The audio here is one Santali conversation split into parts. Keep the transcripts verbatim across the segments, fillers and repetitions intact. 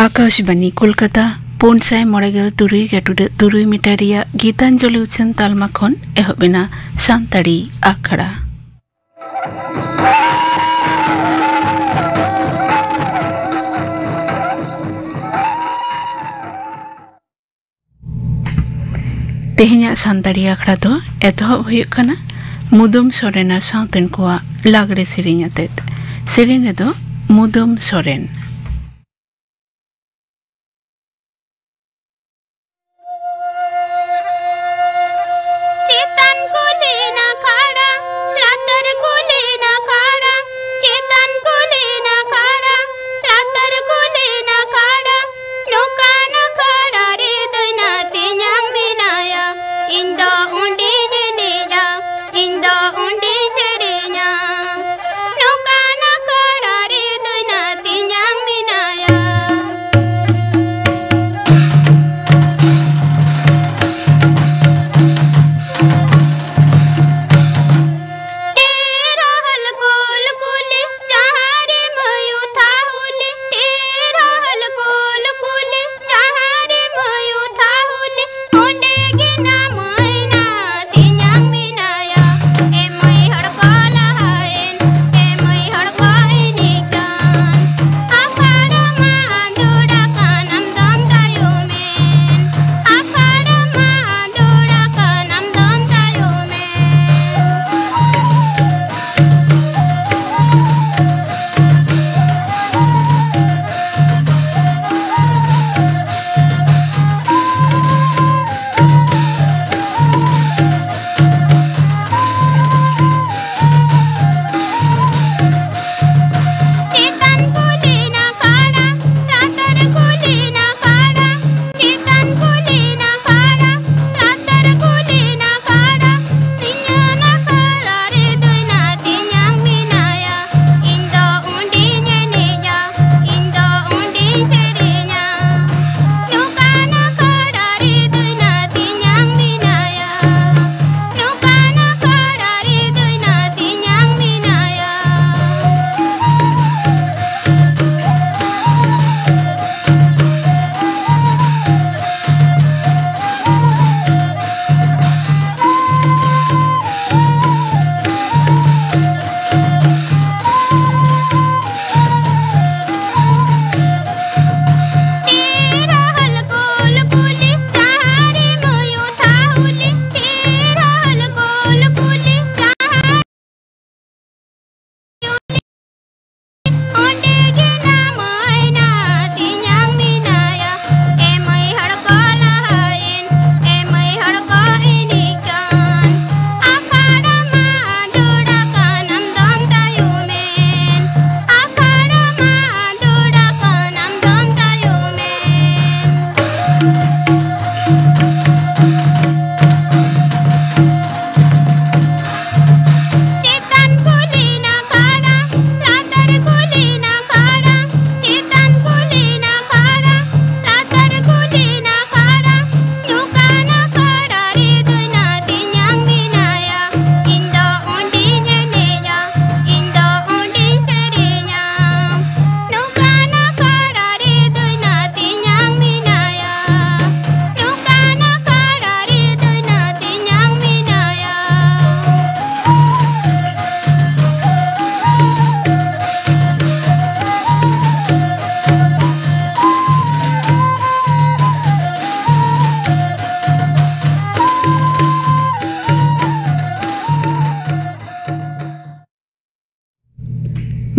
ᱟᱠᱟᱥᱵᱟᱱᱤ ᱠᱳᱞᱠᱟᱛᱟ, ᱯᱩᱱ ᱥᱟᱭ ᱢᱚᱬᱮ ᱜᱮᱞ ᱛᱩᱨᱩᱭ ᱜᱮᱴᱩᱰᱟᱹᱜ ᱛᱩᱨᱩᱭ ᱢᱤᱴᱟᱨ ᱨᱮᱭᱟᱜ ᱜᱤᱛᱟᱧᱡᱚᱞᱤ ᱩᱪᱷᱟᱹᱱ ᱛᱟᱞᱢᱟ ᱠᱷᱚᱱ ᱮᱦᱚᱵ ᱮᱱᱟ ᱥᱟᱱᱛᱟᱲᱤ ᱟᱠᱷᱲᱟ᱾ ᱛᱮᱦᱮᱧᱟᱜ ᱥᱟᱱᱛᱟᱲᱤ ᱟᱠᱷᱲᱟ ᱫᱚ ᱮᱛᱚᱦᱚᱵ ᱦᱩᱭᱩᱜ ᱠᱟᱱᱟ ᱢᱩᱫᱟᱹᱢ ᱥᱚᱨᱮᱱ ᱟᱨ ᱥᱟᱶᱛᱮᱱ ᱠᱚᱣᱟᱜ ᱞᱟᱜᱽᱲᱮ ᱥᱮᱨᱮᱧ ᱟᱛᱮᱫ᱾ ᱥᱮᱨᱮᱧ ᱨᱮᱫᱚ ᱢᱩᱫᱟᱹᱢ ᱥᱚᱨᱮᱱ᱾ ᱪᱮᱛᱟᱱ ᱠᱩᱞᱦᱤ ᱱᱟᱠᱷᱟᱲᱟ, ᱞᱟᱛᱟᱨ ᱠᱩᱞᱦᱤ ᱱᱟᱠᱷᱟᱲᱟ, ᱪᱮᱛᱟᱱ ᱠᱩᱞᱦᱤ ᱱᱟᱠᱷᱟᱲᱟ, ᱞᱟᱛᱟᱨ ᱠᱩᱞᱦᱤ ᱱᱟᱠᱷᱟᱲᱟ, ᱱᱚᱝᱠᱟᱱ ᱟᱠᱷᱲᱟ ᱨᱮ ᱫᱟᱹᱭᱱᱟ ᱛᱮᱧᱟᱝ ᱢᱮᱱᱟᱭᱟ᱾ ᱤᱧ ᱫᱚ ᱚᱸᱰᱮᱧ ᱮᱱᱮᱡᱟ, ᱤᱧ ᱫᱚ ᱚᱸᱰᱮᱧ ᱥᱮᱨᱮᱧᱟ᱾ ᱱᱚᱝᱠᱟᱱ ᱟᱠᱷᱲᱟ ᱨᱮ ᱫᱟᱹᱭᱱᱟ ᱛᱮᱧᱟᱝ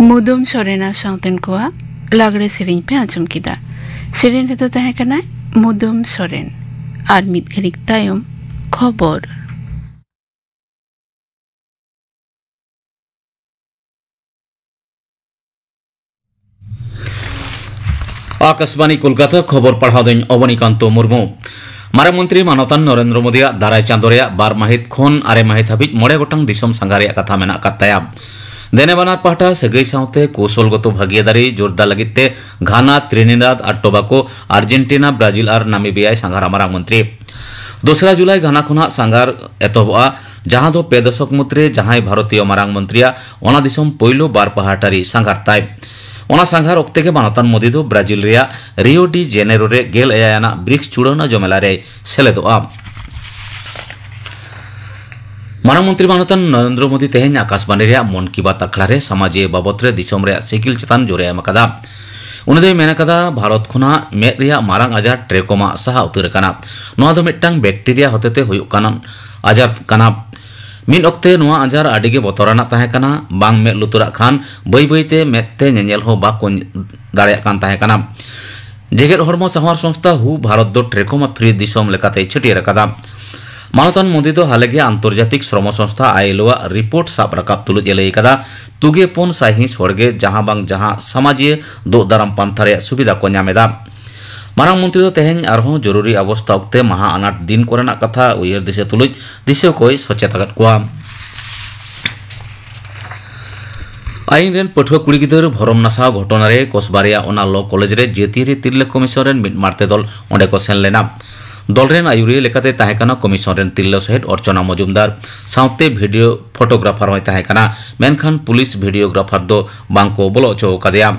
ᱢᱩᱫᱟᱹᱢ ᱥᱚᱨᱮᱱᱟᱜ ᱥᱟᱶᱛᱮᱱ ᱠᱚᱣᱟᱜ ᱞᱟᱜᱽᱲᱮ ᱥᱮᱨᱮᱧ ᱯᱮ ᱟᱸᱡᱚᱢ ᱠᱮᱫᱟ᱾ ᱥᱮᱨᱮᱧ ᱨᱮᱫᱚ ᱛᱟᱦᱮᱸ ᱠᱟᱱᱟᱭ ᱢᱩᱫᱟᱹᱢ ᱥᱚᱨᱮᱱ᱾ ᱟᱨ ᱢᱤᱫ ᱜᱷᱟᱹᱲᱤᱡ ᱛᱟᱭᱚᱢ ᱠᱷᱚᱵᱚᱨ᱾ ᱟᱠᱟᱥᱵᱟᱱᱤ ᱠᱳᱞᱠᱟᱛᱟ, ᱠᱷᱚᱵᱚᱨ ᱯᱟᱲᱦᱟᱣ ᱫᱚᱧ ᱚᱵᱚᱱᱤᱠᱟᱱᱛᱚ ᱢᱩᱨᱢᱩ᱾ ᱢᱟᱨᱟᱝ ᱢᱚᱱᱛᱨᱤ ᱢᱟᱱᱚᱛᱟᱱ ᱱᱚᱨᱮᱱᱫᱨᱚ ᱢᱳᱫᱤᱭᱟᱜ ᱫᱟᱨᱟᱭ ᱪᱟᱸᱫᱚ ᱨᱮᱭᱟᱜ ᱵᱟᱨ ᱢᱟᱹᱦᱤᱛ ᱠᱷᱚᱱ ᱟᱨᱮ ᱢᱟᱹᱦᱤᱛ ᱦᱟᱹᱵᱤᱡ ᱢᱚᱬᱮ ᱜᱚᱴᱟᱝ ᱫᱤᱥᱚᱢ ᱥᱟᱸᱜᱷᱟᱨ ᱨᱮᱭᱟᱜ ᱠᱟᱛᱷᱟ ᱢᱮᱱᱟᱜ ᱟᱠᱟᱫ ᱛᱟᱭᱟ᱾ ᱫᱮᱱᱮ ᱵᱟᱱᱟᱨ ᱯᱟᱦᱴᱟ ᱥᱟᱹᱜᱟᱹᱭ ᱥᱟᱶᱛᱮ ᱠᱳᱣᱥᱚᱞᱜᱚᱛᱚ ᱵᱷᱟᱹᱜᱤᱭᱟᱹᱫᱟᱨᱤ ᱡᱳᱨᱫᱟᱨ ᱞᱟᱹᱜᱤᱫ ᱛᱮ ᱜᱷᱟᱱᱟ, ᱛᱨᱤᱱᱤᱰᱟᱫ ᱟᱨ ᱴᱳᱵᱟᱠᱳ, ᱟᱨᱡᱮᱱᱴᱤᱱᱟ, ᱵᱨᱟᱡᱤᱞ ᱟᱨ ᱱᱟᱢᱤᱵᱤᱭᱟᱭ ᱥᱟᱸᱜᱷᱟᱨᱟ ᱢᱟᱨᱟᱝ ᱢᱚᱱᱛᱨᱤ᱾ ᱫᱚᱥᱨᱟ ᱡᱩᱞᱟᱭ ᱜᱷᱟᱱᱟ ᱠᱷᱚᱱᱟᱜ ᱥᱟᱸᱜᱷᱟᱨ ᱮᱛᱚᱦᱚᱵᱚᱜᱼᱟ, ᱡᱟᱦᱟᱸ ᱫᱚ ᱯᱮ ᱫᱚᱥᱚᱠ ᱢᱩᱫᱽᱨᱮ ᱡᱟᱦᱟᱸᱭ ᱵᱷᱟᱨᱚᱛᱤᱭᱚ ᱢᱟᱨᱟᱝ ᱢᱚᱱᱛᱨᱤᱭᱟᱜ ᱚᱱᱟ ᱫᱤᱥᱚᱢ ᱯᱳᱭᱞᱳ ᱵᱟᱨ ᱯᱟᱦᱴᱟᱨᱤ ᱥᱟᱸᱜᱷᱟᱨ ᱛᱟᱭ᱾ ᱚᱱᱟ ᱥᱟᱸᱜᱷᱟᱨ ᱚᱠᱛᱮ ᱜᱮ ᱢᱟᱱᱚᱛᱟᱱ ᱢᱳᱫᱤ ᱫᱚ ᱵᱨᱟᱡᱤᱞ ᱨᱮᱭᱟᱜ ᱨᱤᱭᱳ ᱰᱤ ᱡᱮᱱᱮᱨᱳ ᱨᱮ ᱜᱮᱞ ᱮᱭᱟᱭ ᱟᱱᱟᱜ ᱵᱨᱤᱠᱥ ᱪᱩᱲᱟᱹᱣᱱᱟ ᱡᱚᱢᱮᱞᱟ ᱨᱮᱭ ᱥᱮᱞᱮᱫᱚᱜᱼᱟ᱾ ᱢᱟᱨᱟᱝ ᱢᱚᱱᱛᱨᱤ ᱢᱟᱱᱚᱛᱟᱱ ᱱᱚᱨᱮᱱᱫᱨᱚ ᱢᱳᱫᱤ ᱛᱮᱦᱮᱧ ᱟᱠᱟᱥᱵᱟᱱᱤ ᱨᱮᱭᱟᱜ ᱢᱚᱱ ᱠᱤ ᱵᱟᱛ ᱟᱠᱷᱲᱟ ᱨᱮ ᱥᱟᱢᱟᱡᱤᱭᱟᱹ ᱵᱟᱵᱚᱛ ᱨᱮ ᱫᱤᱥᱚᱢ ᱨᱮᱭᱟᱜ ᱥᱤᱜᱤᱞ ᱪᱮᱛᱟᱱ ᱡᱳᱨᱮ ᱮᱢ ᱟᱠᱟᱫᱟ᱾ ᱩᱱᱤ ᱫᱚᱭ ᱢᱮᱱ ᱟᱠᱟᱫᱟ, ᱵᱷᱟᱨᱚᱛ ᱠᱷᱚᱱᱟᱜ ᱢᱮᱫ ᱨᱮᱭᱟᱜ ᱢᱟᱨᱟᱝ ᱟᱡᱟᱨ ᱴᱨᱮᱠᱳᱢᱟ ᱥᱟᱦᱟ ᱩᱛᱟᱹᱨ ᱟᱠᱟᱱᱟ᱾ ᱱᱚᱣᱟ ᱫᱚ ᱢᱤᱫᱴᱟᱝ ᱵᱮᱠᱴᱤᱨᱤᱭᱟ ᱦᱚᱛᱮᱛᱮ ᱦᱩᱭᱩᱜ ᱠᱟᱱ ᱟᱡᱟᱨ ᱠᱟᱱᱟ᱾ ᱢᱤᱫ ᱚᱠᱛᱮ ᱱᱚᱣᱟ ᱟᱡᱟᱨ ᱟᱹᱰᱤ ᱜᱮ ᱵᱚᱛᱚᱨᱟᱱᱟᱜ ᱛᱟᱦᱮᱸ ᱠᱟᱱᱟ᱾ ᱵᱟᱝ ᱢᱮᱫ ᱞᱩᱛᱩᱨᱟᱜ ᱠᱷᱟᱱ ᱵᱟᱹᱭ ᱵᱟᱹᱭ ᱛᱮ ᱢᱮᱫ ᱛᱮ ᱧᱮᱧᱮᱞ ᱦᱚᱸ ᱵᱟᱠᱚ ᱫᱟᱲᱮᱭᱟᱜ ᱠᱟᱱ ᱛᱟᱦᱮᱸ ᱠᱟᱱᱟ᱾ ᱡᱮᱜᱮᱫ ᱦᱚᱲᱢᱚ ᱥᱟᱶᱟᱨ ᱥᱚᱝᱥᱛᱷᱟ ᱦᱩ ᱵᱷᱟᱨᱚᱛ ᱫᱚ ᱴᱨᱮᱠᱳᱢᱟ ᱯᱷᱨᱤ ᱫᱤᱥᱚᱢ ᱞᱮᱠᱟᱛᱮᱭ ᱪᱷᱟᱹᱴᱭᱟᱹᱨ ᱟᱠᱟᱫᱟ᱾ ᱢᱟᱱᱚᱛᱟᱱ ᱢᱳᱫᱤ ᱫᱚ ᱦᱟᱞᱮᱜᱮ ᱟᱱᱛᱚᱨᱡᱟᱛᱤᱠ ᱥᱨᱚᱢᱚ ᱥᱚᱝᱥᱛᱷᱟ ᱟᱭᱮᱞᱳ ᱟᱜ ᱨᱤᱯᱳᱨᱴ ᱥᱟᱵ ᱨᱟᱠᱟᱵ ᱛᱩᱞᱩᱡ ᱮ ᱞᱟᱹᱭ ᱟᱠᱟᱫᱟ, ᱛᱩᱜᱮ ᱯᱩᱱ ᱥᱟᱭᱦᱤᱸᱥ ᱦᱚᱲᱜᱮ ᱡᱟᱦᱟᱸ ᱵᱟᱝ ᱡᱟᱦᱟᱸ ᱥᱟᱢᱟᱡᱤᱭᱟᱹ ᱫᱳᱜ ᱫᱟᱨᱟᱢ ᱯᱟᱱᱛᱷᱟ ᱨᱮᱭᱟᱜ ᱥᱩᱵᱤᱫᱷᱟ ᱠᱚ ᱧᱟᱢ ᱮᱫᱟ᱾ ᱢᱟᱨᱟᱝ ᱢᱚᱱᱛᱨᱤ ᱫᱚ ᱛᱮᱦᱮᱧ ᱟᱨᱦᱚᱸ ᱡᱚᱨᱩᱨᱤ ᱚᱵᱚᱥᱛᱷᱟ ᱚᱠᱛᱮ ᱢᱟᱦᱟ ᱟᱱᱟᱴ ᱫᱤᱱ ᱠᱚᱨᱮᱱᱟᱜ ᱠᱟᱛᱷᱟ ᱩᱭᱦᱟᱹᱨ ᱫᱤᱥᱟᱹ ᱛᱩᱞᱩᱡ ᱫᱤᱥᱟᱹ ᱠᱚᱭ ᱥᱚᱪᱮᱛ ᱟᱠᱟᱫ ᱠᱚᱣᱟ᱾ ᱟᱭᱤᱱ ᱨᱮᱱ ᱯᱟᱹᱴᱷᱩᱣᱟᱹ ᱠᱩᱲᱤ ᱜᱤᱫᱟᱹᱨ ᱵᱷᱚᱨᱚᱢ ᱱᱟᱥᱟᱣ ᱜᱷᱚᱴᱚᱱᱟ ᱨᱮ ᱠᱚᱥᱵᱟ ᱨᱮᱭᱟᱜ ᱚᱱᱟ ᱞᱚ ᱠᱚᱞᱮᱡᱽ ᱨᱮ ᱡᱟᱹᱛᱤᱭᱟᱹᱨᱤ ᱛᱤᱨᱞᱟᱹ ᱠᱚᱢᱤᱥᱚᱱ ᱨᱮᱱ ᱢᱤᱫ ᱢᱟᱨᱛᱮ ᱫᱚᱞ ᱚᱸᱰᱮ ᱠᱚ ᱥᱮᱱ ᱞᱮᱱᱟ᱾ ᱫᱚᱞ ᱨᱮᱱ ᱟᱹᱭᱩᱨᱤᱭᱟᱹ ᱞᱮᱠᱟᱛᱮ ᱛᱟᱦᱮᱸ ᱠᱟᱱᱟ ᱠᱚᱢᱤᱥᱚᱱ ᱨᱮᱱ ᱛᱤᱨᱞᱟᱹ ᱥᱚᱦᱮᱫ ᱚᱨᱪᱚᱱᱟ ᱢᱚᱡᱩᱢᱫᱟᱨ, ᱥᱟᱶᱛᱮ ᱵᱷᱤᱰᱤᱭᱳ ᱯᱷᱳᱴᱳᱜᱨᱟᱯᱷᱟᱨ ᱦᱚᱸᱭ ᱛᱟᱦᱮᱸ ᱠᱟᱱᱟ, ᱢᱮᱱᱠᱷᱟᱱ ᱯᱩᱞᱤᱥ ᱵᱷᱤᱰᱤᱭᱳᱜᱨᱟᱯᱷᱟᱨ ᱫᱚ ᱵᱟᱝ ᱠᱚ ᱵᱚᱞᱚ ᱦᱚᱪᱚ ᱟᱠᱟᱫᱮᱭᱟ᱾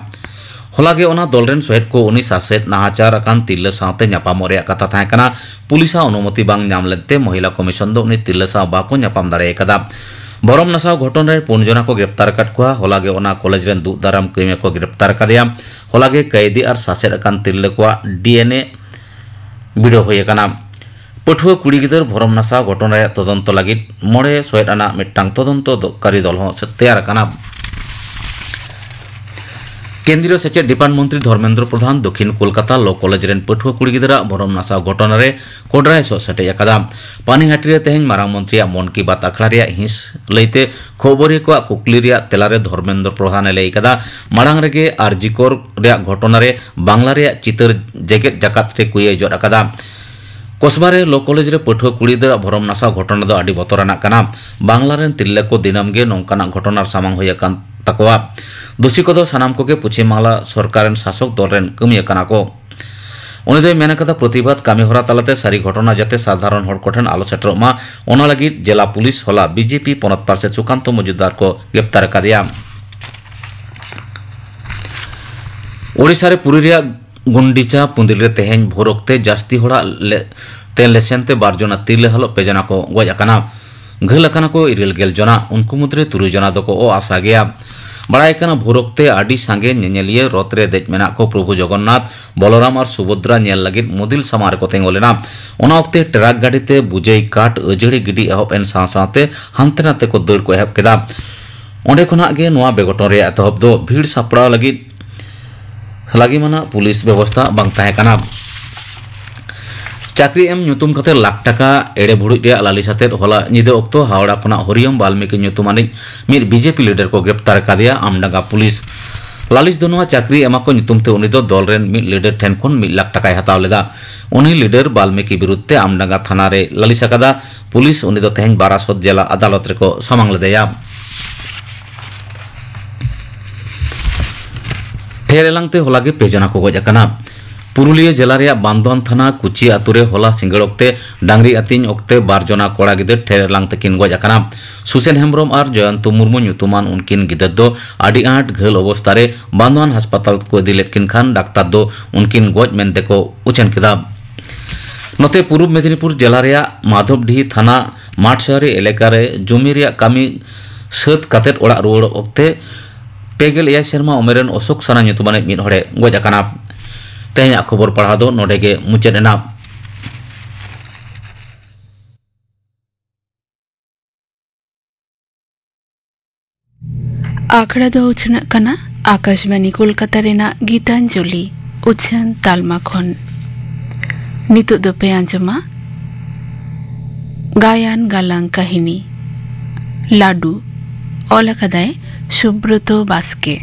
ᱦᱚᱞᱟ ᱜᱮ ᱚᱱᱟ ᱫᱚᱞ ᱨᱮᱱ ᱥᱚᱦᱮᱫ ᱠᱚ ᱩᱱᱤ ᱥᱟᱥᱮᱛ ᱱᱟᱦᱟᱪᱟᱨ ᱟᱠᱟᱱ ᱛᱤᱨᱞᱟᱹ ᱥᱟᱶᱛᱮ ᱧᱟᱯᱟᱢᱚᱜ ᱨᱮᱭᱟᱜ ᱠᱟᱛᱷᱟ ᱛᱟᱦᱮᱸ ᱠᱟᱱᱟ᱾ ᱯᱩᱞᱤᱥᱟᱜ ᱚᱱᱩᱢᱚᱛᱤ ᱵᱟᱝ ᱧᱟᱢ ᱞᱮᱱᱛᱮ ᱢᱚᱦᱤᱞᱟ ᱠᱚᱢᱤᱥᱚᱱ ᱫᱚ ᱩᱱᱤ ᱛᱤᱨᱞᱟᱹ ᱥᱟᱶ ᱵᱟᱠᱚ ᱧᱟᱯᱟᱢ ᱫᱟᱲᱮ ᱟᱠᱟᱫᱟ᱾ ᱵᱷᱚᱨᱚᱢ ᱱᱟᱥᱟᱣ ᱜᱷᱚᱴᱚᱱ ᱨᱮ ᱯᱩᱱ ᱡᱚᱱᱟ ᱠᱚ ᱜᱨᱮᱯᱛᱟᱨ ᱟᱠᱟᱫ ᱠᱚᱣᱟ᱾ ᱦᱚᱞᱟ ᱜᱮ ᱚᱱᱟ ᱠᱚᱞᱮᱡᱽ ᱨᱮᱱ ᱫᱩᱜ ᱫᱟᱨᱟᱢ ᱠᱟᱹᱢᱤᱭᱟᱹ ᱠᱚ ᱜᱨᱮᱯᱛᱟᱨ ᱟᱠᱟᱫᱮᱭᱟ᱾ ᱦᱚᱞᱟ ᱜᱮ ᱠᱟᱹᱭᱫᱤ ᱟᱨ ᱥᱟᱥᱮᱛ ᱟᱠᱟᱱ ᱛᱤᱨᱞᱟᱹ ᱠᱚᱣᱟᱜ ᱰᱤ ᱮᱱ ᱮ ᱵᱤᱰᱟᱹᱣ ᱦᱩᱭ ᱟᱠᱟᱱᱟ᱾ ᱯᱟᱹᱴᱷᱩᱣᱟᱹ ᱠᱩᱲᱤ ᱜᱤᱫᱟᱹᱨ ᱵᱷᱚᱨᱚᱢ ᱱᱟᱥᱟᱣ ᱜᱷᱚᱴᱚᱱ ᱨᱮᱭᱟᱜ ᱛᱚᱫᱚᱱᱛᱚ ᱞᱟᱹᱜᱤᱫ ᱢᱚᱬᱮ ᱥᱚᱦᱮᱫ ᱟᱱᱟᱜ ᱢᱤᱫᱴᱟᱝ ᱛᱚᱫᱚᱱᱛᱚ ᱫᱚ-, ᱠᱟᱹᱨᱤ ᱫᱚᱞ ᱦᱚᱸ ᱥᱮ-, ᱛᱮᱭᱟᱨ ᱟᱠᱟᱱᱟ᱾ ᱠᱮᱱᱫᱨᱤᱭᱚ ᱥᱮᱪᱮᱫ ᱰᱤᱯᱟᱨᱴ ᱢᱚᱱᱛᱨᱤ ᱫᱷᱚᱨᱢᱮᱱᱫᱨᱚ ᱯᱨᱚᱫᱷᱟᱱ ᱫᱚᱠᱷᱤᱱ ᱠᱳᱞᱠᱟᱛᱟ ᱞᱚ ᱠᱚᱞᱮᱡᱽ ᱨᱮᱱ ᱯᱟᱹᱴᱷᱩᱣᱟᱹ ᱠᱩᱲᱤ ᱜᱤᱫᱽᱨᱟᱹ ᱟᱜ ᱵᱷᱚᱨᱚᱢ ᱱᱟᱥᱟᱣ ᱜᱷᱚᱴᱚᱱᱟ ᱨᱮ ᱠᱚᱰᱨᱟᱭ ᱥᱚᱜ ᱥᱮᱴᱮᱡ ᱟᱠᱟᱫᱟ᱾ ᱯᱟᱱᱤᱦᱟᱴᱤ ᱨᱮ ᱛᱮᱦᱮᱧ ᱢᱟᱨᱟᱝ ᱢᱚᱱᱛᱨᱤᱭᱟᱜ ᱢᱚᱱ ᱠᱤ ᱵᱟᱛ ᱟᱠᱷᱲᱟ ᱨᱮᱭᱟᱜ ᱦᱤᱸᱥ ᱞᱟᱹᱭᱛᱮ ᱠᱷᱚᱵᱚᱨᱤᱭᱟᱹ ᱠᱚᱣᱟᱜ ᱠᱩᱠᱞᱤ ᱨᱮᱭᱟᱜ ᱛᱮᱞᱟ ᱨᱮ ᱫᱷᱚᱨᱢᱮᱱᱫᱨᱚ ᱯᱨᱚᱫᱷᱟᱱ ᱮ ᱞᱟᱹᱭ ᱟᱠᱟᱫᱟ, ᱢᱟᱲᱟᱝ ᱨᱮᱜᱮ ᱟᱨᱡᱤᱠᱚᱨ ᱨᱮᱭᱟᱜ ᱜᱷᱚᱴᱚᱱᱟ ᱨᱮ ᱵᱟᱝᱞᱟ ᱨᱮᱭᱟᱜ ᱪᱤᱛᱟᱹᱨ ᱡᱮᱜᱮᱛ ᱡᱟᱠᱟᱛ ᱨᱮ ᱠᱩᱭᱟᱹᱭ ᱡᱚᱫ ᱟᱠᱟᱫᱟ᱾ ᱠᱚᱥᱵᱟ ᱨᱮ ᱞᱚ ᱠᱚᱞᱮᱡᱽ ᱨᱮ ᱯᱟᱹᱴᱷᱩᱣᱟᱹ ᱠᱩᱲᱤ ᱜᱤᱫᱽᱨᱟᱹ ᱟᱜ ᱵᱷᱚᱨᱚᱢ ᱱᱟᱥᱟᱣ ᱜᱷᱚᱴᱚᱱᱟ ᱫᱚ ᱟᱹᱰᱤ ᱵᱚᱛᱚᱨᱟᱱᱟᱜ ᱠᱟᱱᱟ᱾ ᱵᱟᱝᱞᱟ ᱨᱮᱱ ᱛᱤᱨᱞᱟᱹ ᱠᱚ ᱫᱤᱱᱟᱹᱢ ᱜᱮ ᱱᱚᱝᱠᱟᱱᱟᱜ ᱜᱷᱚᱴᱚᱱᱟ ᱥᱟᱢᱟᱝ ᱦᱩᱭ ᱟᱠᱟᱱ ᱛᱟᱠᱚᱣᱟ᱾ ᱫᱳᱥᱤ ᱠᱚᱫᱚ ᱥᱟᱱᱟᱢ ᱠᱚᱜᱮ ᱯᱚᱪᱷᱤᱢ ᱵᱟᱝᱞᱟ ᱥᱚᱨᱠᱟᱨ ᱨᱮᱱ ᱥᱟᱥᱚᱠ ᱫᱚᱞ ᱨᱮᱱ ᱠᱟᱹᱢᱤᱭᱟᱹ ᱠᱟᱱᱟ ᱠᱚ᱾ ᱩᱱᱤ ᱫᱚᱭ ᱢᱮᱱ ᱟᱠᱟᱫᱟ, ᱯᱨᱚᱛᱤᱵᱟᱫ ᱠᱟᱹᱢᱤ ᱦᱚᱨᱟ ᱛᱟᱞᱟᱛᱮ ᱥᱟᱹᱨᱤ ᱜᱷᱚᱴᱚᱱᱟ ᱡᱟᱛᱮ ᱥᱟᱫᱷᱟᱨᱚᱱ ᱦᱚᱲ ᱠᱚᱴᱷᱮᱱ ᱟᱞᱚ ᱥᱮᱴᱮᱨᱚᱜ ᱢᱟ, ᱚᱱᱟ ᱞᱟᱹᱜᱤᱫ ᱡᱮᱞᱟ ᱯᱩᱞᱤᱥ ᱦᱚᱞᱟ ᱵᱤᱡᱮᱯᱤ ᱯᱚᱱᱚᱛ ᱯᱟᱨᱥᱮᱛ ᱥᱩᱠᱟᱱᱛᱚ ᱢᱚᱡᱩᱢᱫᱟᱨ ᱠᱚ ᱜᱨᱮᱯᱛᱟᱨ ᱟᱠᱟᱫᱮᱭᱟ᱾ ᱳᱰᱤᱥᱟ ᱨᱮ ᱯᱩᱨᱤ ᱨᱮᱭᱟᱜ ᱜᱩᱱᱰᱤᱪᱟ ᱯᱩᱸᱫᱤᱞ ᱨᱮ ᱛᱮᱦᱮᱧ ᱵᱷᱳᱨ ᱚᱠᱛᱮ ᱡᱟᱹᱥᱛᱤ ᱦᱚᱲᱟᱜ ᱞᱮ-, ᱛᱮ ᱞᱮᱥᱮᱱ ᱛᱮ ᱵᱟᱨ ᱡᱚᱱᱟ ᱛᱤᱨᱞᱟᱹ ᱦᱟᱞᱚᱛ ᱯᱮ ᱡᱚᱱᱟ ᱠᱚ ᱜᱚᱡ ᱟᱠᱟᱱᱟ᱾ ᱜᱷᱟᱹᱞ ᱟᱠᱟᱱᱟ ᱠᱚ ᱤᱨᱟᱹᱞ ᱜᱮᱞ ᱡᱚᱱᱟ, ᱩᱱᱠᱩ ᱢᱩᱫᱽᱨᱮ ᱛᱩᱨᱩᱭ ᱡᱚᱱᱟ ᱫᱚᱠᱚ ᱚ ᱟᱥᱟ ᱜᱮᱭᱟ᱾ ᱵᱟᱲᱟᱭ ᱠᱟᱱᱟ, ᱵᱷᱳᱨ ᱚᱠᱛᱮ ᱟᱹᱰᱤ ᱥᱟᱸᱜᱮ ᱧᱮᱧᱮᱞᱤᱭᱟᱹ ᱨᱚᱛᱷ ᱨᱮ ᱫᱮᱡ ᱢᱮᱱᱟᱜ ᱠᱚ ᱯᱨᱚᱵᱷᱩ ᱡᱚᱜᱚᱱᱱᱟᱛᱷ, ᱵᱚᱞᱚᱨᱟᱢ ᱟᱨ ᱥᱩᱵᱷᱚᱫᱨᱟ ᱧᱮᱞ ᱞᱟᱹᱜᱤᱫ ᱢᱚᱫᱤᱞ ᱥᱟᱢᱟᱝ ᱨᱮᱠᱚ ᱛᱤᱸᱜᱩ ᱞᱮᱱᱟ᱾ ᱚᱱᱟ ᱚᱠᱛᱮ ᱴᱨᱟᱠ ᱜᱟᱹᱰᱤ ᱛᱮ ᱵᱩᱡᱟᱹᱭ ᱠᱟᱴ ᱟᱹᱡᱟᱹᱲᱤ ᱜᱤᱰᱤ ᱮᱦᱚᱵ ᱮᱱ ᱥᱟᱶ ᱥᱟᱶᱛᱮ ᱦᱟᱱᱛᱮ ᱱᱟᱛᱮ ᱠᱚ ᱫᱟᱹᱲ ᱠᱚ ᱮᱦᱚᱵ ᱠᱮᱫᱟ᱾ ᱚᱸᱰᱮ ᱠᱷᱚᱱᱟᱜ ᱜᱮ ᱱᱚᱣᱟ ᱵᱮᱜᱚᱴᱚᱱ ᱨᱮᱭᱟᱜ ᱮᱛᱚᱦᱚᱵ ᱫᱚ᱾ ᱵᱷᱤᱲ ᱥᱟᱯᱲᱟᱣ ᱞᱟᱹᱜᱤᱫ ᱞᱟᱹᱜᱤᱢᱟᱱᱟᱜ ᱯᱩᱞᱤᱥ ᱵᱮᱵᱚᱥᱛᱷᱟ ᱵᱟᱝ ᱛᱟᱦᱮᱸ ᱠᱟᱱᱟ᱾ ᱪᱟᱹᱠᱨᱤ ᱮᱢ ᱧᱩᱛᱩᱢ ᱠᱟᱛᱮ ᱞᱟᱠᱷ ᱴᱟᱠᱟ ᱮᱲᱮ ᱵᱷᱩᱲᱩᱡ ᱨᱮᱭᱟᱜ ᱞᱟᱹᱞᱤᱥ ᱟᱛᱮᱫ ᱦᱚᱞᱟ ᱧᱤᱫᱟᱹ ᱚᱠᱛᱚ ᱦᱟᱣᱲᱟ ᱠᱷᱚᱱᱟᱜ ᱦᱚᱨᱤᱭᱚᱢ ᱵᱟᱞᱢᱤᱠᱤ ᱧᱩᱛᱩᱢᱟᱱᱤᱡ ᱢᱤᱫ ᱵᱤᱡᱮᱯᱤ ᱞᱤᱰᱟᱨ ᱠᱚ ᱜᱨᱮᱯᱛᱟᱨ ᱟᱠᱟᱫᱮᱭᱟ ᱟᱢᱰᱟᱸᱜᱟ ᱯᱩᱞᱤᱥ᱾ ᱞᱟᱹᱞᱤᱥ ᱫᱚ ᱱᱚᱣᱟ ᱪᱟᱹᱠᱨᱤ ᱮᱢᱟ ᱠᱚ ᱧᱩᱛᱩᱢ ᱛᱮ ᱩᱱᱤ ᱫᱚ ᱫᱚᱞ ᱨᱮᱱ ᱢᱤᱫ ᱞᱤᱰᱟᱨ ᱴᱷᱮᱱ ᱠᱷᱚᱱ ᱢᱤᱫ ᱞᱟᱠᱷ ᱴᱟᱠᱟᱭ ᱦᱟᱛᱟᱣ ᱞᱮᱫᱟ᱾ ᱩᱱᱤ ᱞᱤᱰᱟᱨ ᱵᱟᱞᱢᱤᱠᱤ ᱵᱤᱨᱩᱫᱷ ᱛᱮ ᱟᱢᱰᱟᱸᱜᱟ ᱛᱷᱟᱱᱟ ᱨᱮ ᱞᱟᱹᱞᱤᱥ ᱟᱠᱟᱫᱟ᱾ ᱯᱩᱞᱤᱥ ᱩᱱᱤ ᱫᱚ ᱛᱮᱦᱮᱧ ᱵᱟᱨᱟᱥᱚᱛ ᱡᱮᱞᱟ ᱟᱫᱟᱞᱚᱛ ᱨᱮᱠᱚ ᱥᱟᱢᱟᱝ ᱞᱮᱫᱮᱭᱟ᱾ ᱴᱷᱮᱨ ᱮᱞᱟᱝ ᱛᱮ ᱦᱚᱞᱟ ᱜᱮ ᱯᱮ ᱡᱚᱱᱟ ᱠᱚ ᱜᱚᱡ ᱟᱠᱟᱱᱟ᱾ ᱯᱩᱨᱩᱞᱤᱭᱟᱹ ᱡᱮᱞᱟ ᱨᱮᱭᱟᱜ ᱵᱟᱱᱫᱚᱣᱟᱱ ᱛᱷᱟᱱᱟ ᱠᱩᱪᱤ ᱟᱛᱳ ᱨᱮ ᱦᱚᱞᱟ ᱥᱤᱸᱜᱟᱹᱲ ᱚᱠᱛᱮ ᱰᱟᱝᱨᱤ ᱟᱹᱛᱤᱧ ᱚᱠᱛᱮ ᱵᱟᱨ ᱡᱚᱱᱟ ᱠᱚᱲᱟ ᱜᱤᱫᱟᱹᱨ ᱴᱷᱮᱨ ᱮᱞᱟᱝ ᱛᱮᱠᱤᱱ ᱜᱚᱡ ᱟᱠᱟᱱᱟ᱾ ᱥᱩᱥᱮᱱ ᱦᱮᱢᱵᱽᱨᱚᱢ ᱟᱨ ᱡᱚᱭᱚᱱᱛᱚ ᱢᱩᱨᱢᱩ ᱧᱩᱛᱩᱢᱟᱱ ᱩᱱᱠᱤᱱ ᱜᱤᱫᱟᱹᱨ ᱫᱚ ᱟᱹᱰᱤ ᱟᱸᱴ ᱜᱷᱟᱹᱞ ᱚᱵᱚᱥᱛᱟ ᱨᱮ ᱵᱟᱱᱫᱚᱣᱟᱱ ᱦᱟᱥᱯᱟᱛᱟᱞ ᱠᱚ ᱤᱫᱤ ᱞᱮᱫ ᱠᱤᱱ ᱠᱷᱟᱱ ᱰᱟᱠᱛᱟᱨ ᱫᱚ ᱩᱱᱠᱤᱱ ᱜᱚᱡ ᱢᱮᱱᱛᱮ ᱠᱚ ᱩᱪᱷᱟᱹᱱ ᱠᱮᱫᱟ᱾ ᱱᱚᱛᱮ ᱯᱩᱨᱩᱵ ᱢᱮᱫᱤᱱᱤᱯᱩᱨ ᱡᱮᱞᱟ ᱨᱮᱭᱟᱜ ᱢᱟᱫᱷᱚᱵᱰᱤᱦᱤ ᱛᱷᱟᱱᱟ ᱢᱟᱴᱥᱟᱦᱟᱨᱤ ᱮᱞᱟᱠᱟ ᱨᱮ ᱡᱩᱢᱤ ᱨᱮᱭᱟᱜ ᱠᱟᱹᱢᱤ ᱥᱟᱹᱛ ᱠᱟᱛᱮᱫ ᱚᱲᱟᱜ ᱨᱩᱣᱟᱹᱲ ᱚᱠᱛᱮ ᱯᱮ ᱜᱮᱞ ᱮᱭᱟᱭ ᱥᱮᱨᱢᱟ ᱩᱢᱮᱨ ᱨᱮᱱ ᱚᱥᱳᱠ ᱥᱟᱱᱟ ᱧᱩᱛᱩᱢᱟᱱᱤᱡ ᱢᱤᱫ ᱦᱚᱲᱮ ᱜᱚᱡ ᱟᱠᱟᱱᱟ᱾ ᱛᱮᱦᱮᱧᱟᱜ ᱠᱷᱚᱵᱚᱨ ᱯᱟᱲᱦᱟᱣ ᱫᱚ ᱱᱚᱰᱮ ᱜᱮ ᱢᱩᱪᱟᱹᱫ ᱮᱱᱟ᱾ ᱟᱠᱷᱲᱟ ᱫᱚ ᱩᱪᱷᱟᱹᱱᱟᱜ ᱠᱟᱱᱟ ᱟᱠᱟᱥᱵᱟᱱᱤ ᱠᱳᱞᱠᱟᱛᱟ ᱨᱮᱱᱟᱜ ᱜᱤᱛᱟᱧᱡᱚᱞᱤ ᱩᱪᱷᱟᱹᱱ ᱛᱟᱞᱢᱟ ᱠᱷᱚᱱ᱾ ᱱᱤᱛᱚᱜ ᱫᱚᱯᱮ ᱟᱸᱡᱚᱢᱟ ᱜᱟᱭᱟᱱ ᱜᱟᱞᱟᱝ ᱠᱟᱹᱦᱱᱤ ᱞᱟᱰᱩ᱾ ᱚᱞ ᱟᱠᱟᱫᱟᱭ ᱥᱩᱵᱨᱚᱛᱚ ᱵᱟᱥᱠᱮ᱾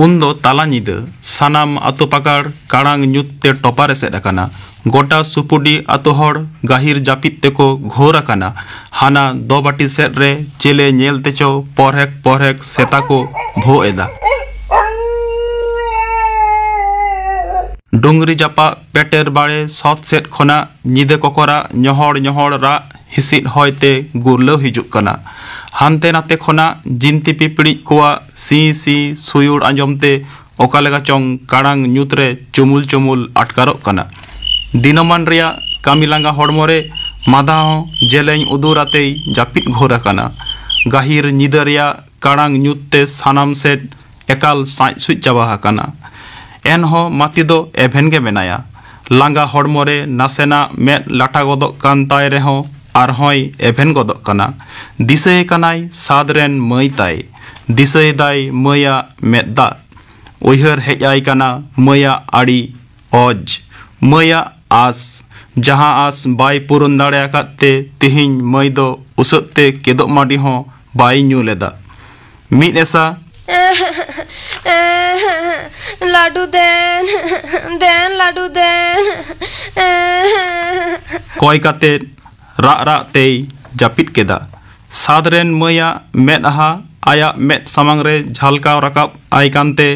ᱩᱱᱫᱚ ᱛᱟᱞᱟ ᱧᱤᱫᱟᱹ᱾ ᱥᱟᱱᱟᱢ ᱟᱛᱳ ᱯᱟᱠᱟᱲ ᱠᱟᱲᱟᱝ ᱧᱩᱛ ᱛᱮ ᱴᱚᱯᱟᱨ ᱮᱥᱮᱫ ᱟᱠᱟᱱᱟ᱾ ᱜᱚᱴᱟ ᱥᱩᱯᱩᱰᱤ ᱟᱛᱳ ᱦᱚᱲ ᱜᱟᱹᱦᱤᱨ ᱡᱟᱹᱯᱤᱫ ᱛᱮᱠᱚ ᱜᱷᱳᱨ ᱟᱠᱟᱱᱟ᱾ ᱦᱟᱱᱟ ᱫᱚᱵᱟᱹᱴᱤ ᱥᱮᱫ ᱨᱮ ᱪᱮᱞᱮ ᱧᱮᱞ ᱛᱮᱪᱚ ᱯᱚᱨᱦᱮᱠ ᱯᱚᱨᱦᱮᱠ ᱥᱮᱛᱟ ᱠᱚ ᱵᱷᱳᱜ ᱮᱫᱟ᱾ ᱰᱩᱝᱨᱤ ᱡᱟᱯᱟᱜ ᱯᱮᱴᱮᱨ ᱵᱟᱲᱮ ᱥᱚᱛ ᱥᱮᱫ ᱠᱷᱚᱱᱟᱜ ᱧᱤᱫᱟᱹ ᱠᱚᱠᱚᱨᱟᱜ ᱧᱚᱦᱚᱲ ᱧᱚᱦᱚᱲ ᱨᱟᱜ ᱦᱤᱥᱤᱫ ᱦᱚᱭ ᱛᱮ ᱜᱩᱨᱞᱟᱹᱣ ᱦᱤᱡᱩᱜ ᱠᱟᱱᱟ᱾ ᱦᱟᱱᱛᱮ ᱱᱟᱛᱮ ᱠᱷᱚᱱᱟᱜ ᱡᱤᱱᱛᱤ ᱯᱤᱯᱤᱲᱤᱡ ᱠᱚᱣᱟᱜ ᱥᱤᱸ ᱥᱤᱸ ᱥᱩᱭᱩᱲ ᱟᱸᱡᱚᱢ ᱛᱮ ᱚᱠᱟ ᱞᱮᱠᱟ ᱪᱚᱝ ᱠᱟᱲᱟᱝ ᱧᱩᱛ ᱨᱮ ᱪᱩᱢᱩᱞ ᱪᱩᱢᱩᱞ ᱟᱴᱠᱟᱨᱚᱜ ᱠᱟᱱᱟ᱾ ᱫᱤᱱᱟᱹᱢᱟᱱ ᱨᱮᱭᱟᱜ ᱠᱟᱹᱢᱤ ᱞᱟᱸᱜᱟ ᱦᱚᱲᱢᱚ ᱨᱮ ᱢᱟᱫᱟ ᱦᱚᱸ ᱡᱮᱞᱮᱧ ᱩᱫᱩᱨ ᱟᱛᱮᱭ ᱡᱟᱹᱯᱤᱫ ᱜᱷᱳᱨ ᱟᱠᱟᱱᱟ᱾ ᱜᱟᱹᱦᱤᱨ ᱧᱤᱫᱟᱹ ᱨᱮᱭᱟᱜ ᱠᱟᱲᱟᱝ ᱧᱩᱛ ᱛᱮ ᱥᱟᱱᱟᱢ ᱥᱮᱫ ᱮᱠᱟᱞ ᱥᱟᱡ ᱥᱩᱡ ᱪᱟᱵᱟ ᱟᱠᱟᱱᱟ᱾ ᱮᱱᱦᱚᱸ ᱢᱟᱹᱛᱤ ᱫᱚ ᱮᱵᱷᱮᱱ ᱜᱮ ᱢᱮᱱᱟᱭᱟ᱾ ᱞᱟᱸᱜᱟ ᱦᱚᱲᱢᱚ ᱨᱮ ᱱᱟᱥᱮᱱᱟᱜ ᱢᱮᱫ ᱞᱟᱴᱟ ᱜᱚᱫᱚᱜ ᱠᱟᱱ ᱛᱟᱭ ᱨᱮᱦᱚᱸ ᱟᱨᱦᱚᱸᱭ ᱮᱵᱷᱮᱱ ᱜᱚᱫᱚᱜ ᱠᱟᱱᱟ᱾ ᱫᱤᱥᱟᱹᱭᱮ ᱠᱟᱱᱟᱭ ᱥᱟᱫᱽ ᱨᱮᱱ ᱢᱟᱹᱭ ᱛᱟᱭ᱾ ᱫᱤᱥᱟᱹᱭᱮᱫᱟᱭ ᱢᱟᱹᱭᱟᱜ ᱢᱮᱫ ᱫᱟᱜ᱾ ᱩᱭᱦᱟᱹᱨ ᱦᱮᱡ ᱟᱭ ᱠᱟᱱᱟ ᱢᱟᱹᱭᱟᱜ ᱟᱹᱰᱤ ᱚᱡᱽ᱾ ᱢᱟᱹᱭᱟᱜ ᱟᱸᱥ, ᱡᱟᱦᱟᱸ ᱟᱸᱥ ᱵᱟᱭ ᱯᱩᱨᱩᱱ ᱫᱟᱲᱮ ᱟᱠᱟᱫ ᱛᱮ ᱛᱮᱦᱮᱧ ᱢᱟᱹᱭ ᱫᱚ ᱩᱥᱟᱹᱫ ᱛᱮ ᱠᱮᱫᱚᱜ ᱢᱟᱹᱰᱤ ᱦᱚᱸ ᱵᱟᱭ ᱧᱩ ᱞᱮᱫᱟ᱾ ᱢᱤᱫ ᱮᱥᱟ ᱞᱟᱹᱰᱩ ᱫᱮᱱ, ᱫᱮᱱ ᱞᱟᱹᱰᱩ ᱫᱮᱱ᱾ ᱠᱚᱭ ᱠᱟᱛᱮ ᱨᱟᱜ ᱨᱟᱜ ᱛᱮᱭ ᱡᱟᱹᱯᱤᱫ ᱠᱮᱫᱟ᱾ ᱥᱟᱫᱽ ᱨᱮᱱ ᱢᱟᱹᱭᱟᱜ ᱢᱮᱫᱦᱟ ᱟᱭᱟᱜ ᱢᱮᱫ ᱥᱟᱢᱟᱝ ᱨᱮ ᱡᱷᱟᱞᱠᱟᱣ ᱨᱟᱠᱟᱵ ᱟᱭ ᱠᱟᱱᱛᱮ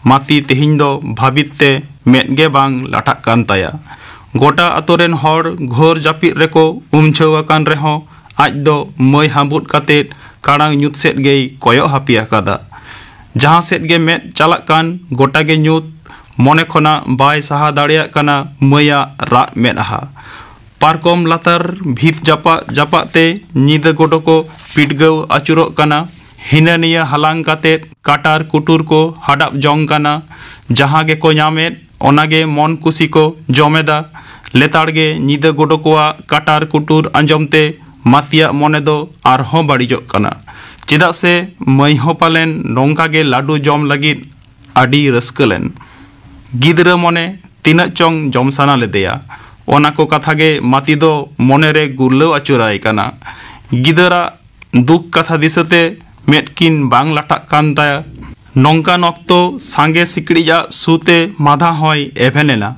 ᱢᱟᱹᱛᱤ ᱛᱮᱦᱮᱧ ᱫᱚ ᱵᱷᱟᱹᱵᱤᱛ ᱛᱮ ᱢᱮᱫ ᱜᱮ ᱵᱟᱝ ᱞᱟᱴᱷᱟᱜ ᱠᱟᱱ ᱛᱟᱭᱟ᱾ ᱜᱚᱴᱟ ᱟᱛᱳ ᱨᱮᱱ ᱦᱚᱲ ᱜᱷᱳᱨ ᱡᱟᱹᱯᱤᱫ ᱨᱮᱠᱚ ᱩᱢᱡᱷᱟᱹᱣ ᱟᱠᱟᱱ ᱨᱮᱦᱚᱸ ᱟᱡ ᱫᱚ ᱢᱟᱹᱭ ᱦᱟᱸᱵᱩᱫ ᱠᱟᱛᱮ ᱠᱟᱲᱟᱝ ᱧᱩᱛ ᱥᱮᱫ ᱜᱮᱭ ᱠᱚᱭᱚᱜ ᱦᱟᱹᱯᱤ ᱟᱠᱟᱫᱟ᱾ ᱡᱟᱦᱟᱸ ᱥᱮᱫ ᱜᱮ ᱢᱮᱫ ᱪᱟᱞᱟᱜ ᱠᱟᱱ ᱜᱚᱴᱟ ᱜᱮ ᱧᱩᱛ᱾ ᱢᱚᱱᱮ ᱠᱷᱚᱱᱟᱜ ᱵᱟᱭ ᱥᱟᱦᱟ ᱫᱟᱲᱮᱭᱟᱜ ᱠᱟᱱᱟ ᱢᱟᱹᱭᱟᱜ ᱨᱟᱜ ᱢᱮᱫᱦᱟ᱾ ᱯᱟᱨᱠᱚᱢ ᱞᱟᱛᱟᱨ ᱵᱷᱤᱛ ᱡᱟᱯᱟᱜ ᱡᱟᱯᱟᱜ ᱛᱮ ᱧᱤᱫᱟᱹ ᱜᱚᱰᱚ ᱠᱚ ᱯᱤᱰᱜᱟᱹᱣ ᱟᱹᱪᱩᱨᱚᱜ ᱠᱟᱱᱟ᱾ ᱦᱤᱱᱟᱹ ᱱᱤᱭᱟᱹ ᱦᱟᱞᱟᱝ ᱠᱟᱛᱮ ᱠᱟᱴᱟᱨ ᱠᱩᱴᱩᱨ ᱠᱚ ᱦᱟᱰᱟᱯ ᱡᱚᱝ ᱠᱟᱱᱟ᱾ ᱡᱟᱦᱟᱸ ᱜᱮᱠᱚ ᱧᱟᱢᱮᱫ ᱚᱱᱟᱜᱮ ᱢᱚᱱ ᱠᱩᱥᱤ ᱠᱚ ᱡᱚᱢᱮᱫᱟ᱾ ᱞᱮᱛᱟᱲ ᱜᱮ ᱧᱤᱫᱟᱹ ᱜᱚᱰᱚ ᱠᱚᱣᱟᱜ ᱠᱟᱴᱟᱨ ᱠᱩᱴᱩᱨ ᱟᱸᱡᱚᱢ ᱛᱮ ᱢᱟᱹᱛᱤᱭᱟᱜ ᱢᱚᱱᱮ ᱫᱚ ᱟᱨᱦᱚᱸ ᱵᱟᱹᱲᱤᱡᱚᱜ ᱠᱟᱱᱟ᱾ ᱪᱮᱫᱟᱜ ᱥᱮ ᱢᱟᱹᱭ ᱦᱚᱸ ᱯᱟᱞᱮᱱ ᱱᱚᱝᱠᱟ ᱜᱮ ᱞᱟᱹᱰᱩ ᱡᱚᱢ ᱞᱟᱹᱜᱤᱫ ᱟᱹᱰᱤ ᱨᱟᱹᱥᱠᱟᱹ ᱞᱮᱱ᱾ ᱜᱤᱫᱽᱨᱟᱹ ᱢᱚᱱᱮ ᱛᱤᱱᱟᱹᱜ ᱪᱚᱝ ᱡᱚᱢ ᱥᱟᱱᱟ ᱞᱮᱫᱮᱭᱟ᱾ ᱚᱱᱟ ᱠᱚ ᱠᱟᱛᱷᱟ ᱜᱮ ᱢᱟᱹᱛᱤ ᱫᱚ ᱢᱚᱱᱮ ᱨᱮ ᱜᱩᱨᱞᱟᱹᱣ ᱟᱹᱪᱩᱨᱟᱭ ᱠᱟᱱᱟ᱾ ᱜᱤᱫᱟᱹᱨᱟᱜ ᱫᱩᱠ ᱠᱟᱛᱷᱟ ᱫᱤᱥᱟᱹᱛᱮ ᱢᱮᱫ ᱠᱤᱱ ᱵᱟᱝ ᱞᱟᱴᱷᱟᱜ ᱠᱟᱱ ᱛᱟᱭᱟ᱾ ᱱᱚᱝᱠᱟᱱ ᱚᱠᱛᱚ ᱥᱟᱸᱜᱮ ᱥᱤᱠᱲᱤᱡ ᱟᱜ ᱥᱩ ᱛᱮ ᱢᱟᱫᱷᱟ ᱦᱚᱸᱭ ᱮᱵᱷᱮᱱ ᱮᱱᱟ᱾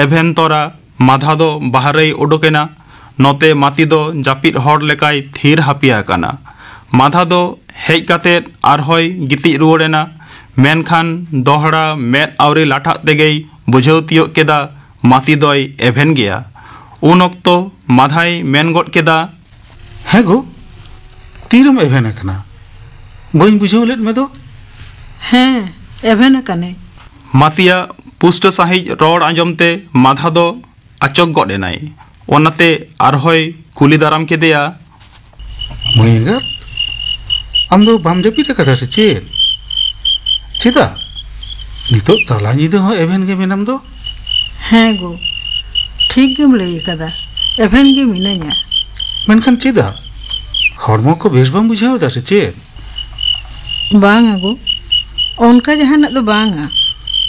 ᱮᱵᱷᱮᱱ ᱛᱚᱨᱟ ᱢᱟᱫᱷᱟ ᱫᱚ ᱵᱟᱦᱨᱮᱭ ᱩᱰᱩᱠ ᱮᱱᱟ᱾ ᱱᱚᱛᱮ ᱢᱟᱹᱛᱤ ᱫᱚ ᱡᱟᱹᱯᱤᱫ ᱦᱚᱲ ᱞᱮᱠᱟᱭ ᱛᱷᱤᱨ ᱦᱟᱹᱯᱤᱭᱟ ᱟᱠᱟᱱᱟ᱾ ᱢᱟᱫᱷᱟ ᱫᱚ ᱦᱮᱡ ᱠᱟᱛᱮ ᱟᱨᱦᱚᱸᱭ ᱜᱤᱛᱤᱡ ᱨᱩᱣᱟᱹᱲ ᱮᱱᱟ᱾ ᱢᱮᱱᱠᱷᱟᱱ ᱫᱚᱦᱲᱟ ᱢᱮᱫ ᱟᱹᱣᱨᱤ ᱞᱟᱴᱷᱟᱜ ᱛᱮᱜᱮᱭ ᱵᱩᱡᱷᱟᱹᱣ ᱛᱤᱭᱳᱜ ᱠᱮᱫᱟ ᱢᱟᱹᱛᱤ ᱫᱚᱭ ᱮᱵᱷᱮᱱ ᱜᱮᱭᱟ᱾ ᱩᱱ ᱚᱠᱛᱚ ᱢᱟᱫᱷᱟᱭ ᱢᱮᱱ ᱜᱚᱫ ᱠᱮᱫᱟ, "ᱦᱮᱸ ᱜᱳ, ᱛᱤᱨᱮᱢ ᱮᱵᱷᱮᱱ ᱟᱠᱟᱱᱟ? ᱵᱟᱹᱧ ᱵᱩᱡᱷᱟᱹᱣ ᱞᱮᱫ ᱢᱮ ᱫᱚ?" ᱦᱮᱸ, ᱮᱵᱷᱮᱱ ᱟᱠᱟᱱᱟᱹᱧ᱾ ᱢᱟᱹᱛᱤᱭᱟᱜ ᱯᱩᱥᱴᱟᱹ ᱥᱟᱺᱦᱤᱡ ᱨᱚᱲ ᱟᱸᱡᱚᱢ ᱛᱮ ᱢᱟᱫᱷᱟ ᱫᱚ ᱟᱪᱚᱠ ᱜᱚᱫ ᱮᱱᱟᱭ᱾ ᱚᱱᱟᱛᱮ ᱟᱨᱦᱚᱸᱭ ᱠᱩᱞᱤ ᱫᱟᱨᱟᱢ ᱠᱮᱫᱮᱭᱟ, "ᱢᱟᱹᱭ ᱮᱸᱜᱟᱛ, ᱟᱢ ᱫᱚ ᱵᱟᱢ ᱡᱟᱹᱯᱤᱫ ᱟᱠᱟᱫᱟ ᱥᱮ ᱪᱮᱫ? ᱪᱮᱫᱟᱜ ᱱᱤᱛᱚᱜ ᱛᱟᱞᱟ ᱧᱤᱫᱟᱹ ᱦᱚᱸ ᱮᱵᱷᱮᱱ ᱜᱮ ᱢᱮᱱᱟᱢ ᱫᱚ?" ᱦᱮᱸ ᱜᱳ, ᱴᱷᱤᱠ ᱜᱮᱢ ᱞᱟᱹᱭ ᱟᱠᱟᱫᱟ, ᱮᱵᱷᱮᱱ ᱜᱮ ᱢᱤᱱᱟᱹᱧᱟ᱾ ᱢᱮᱱᱠᱷᱟᱱ ᱪᱮᱫᱟᱜ? ᱦᱚᱲᱢᱚ ᱠᱚ ᱵᱮᱥ ᱵᱟᱢ ᱵᱩᱡᱷᱟᱹᱣ ᱮᱫᱟ ᱥᱮ ᱪᱮᱫ? ᱵᱟᱝᱟ ᱜᱳ, ᱚᱱᱠᱟ ᱡᱟᱦᱟᱱᱟᱜ ᱫᱚ ᱵᱟᱝᱟ᱾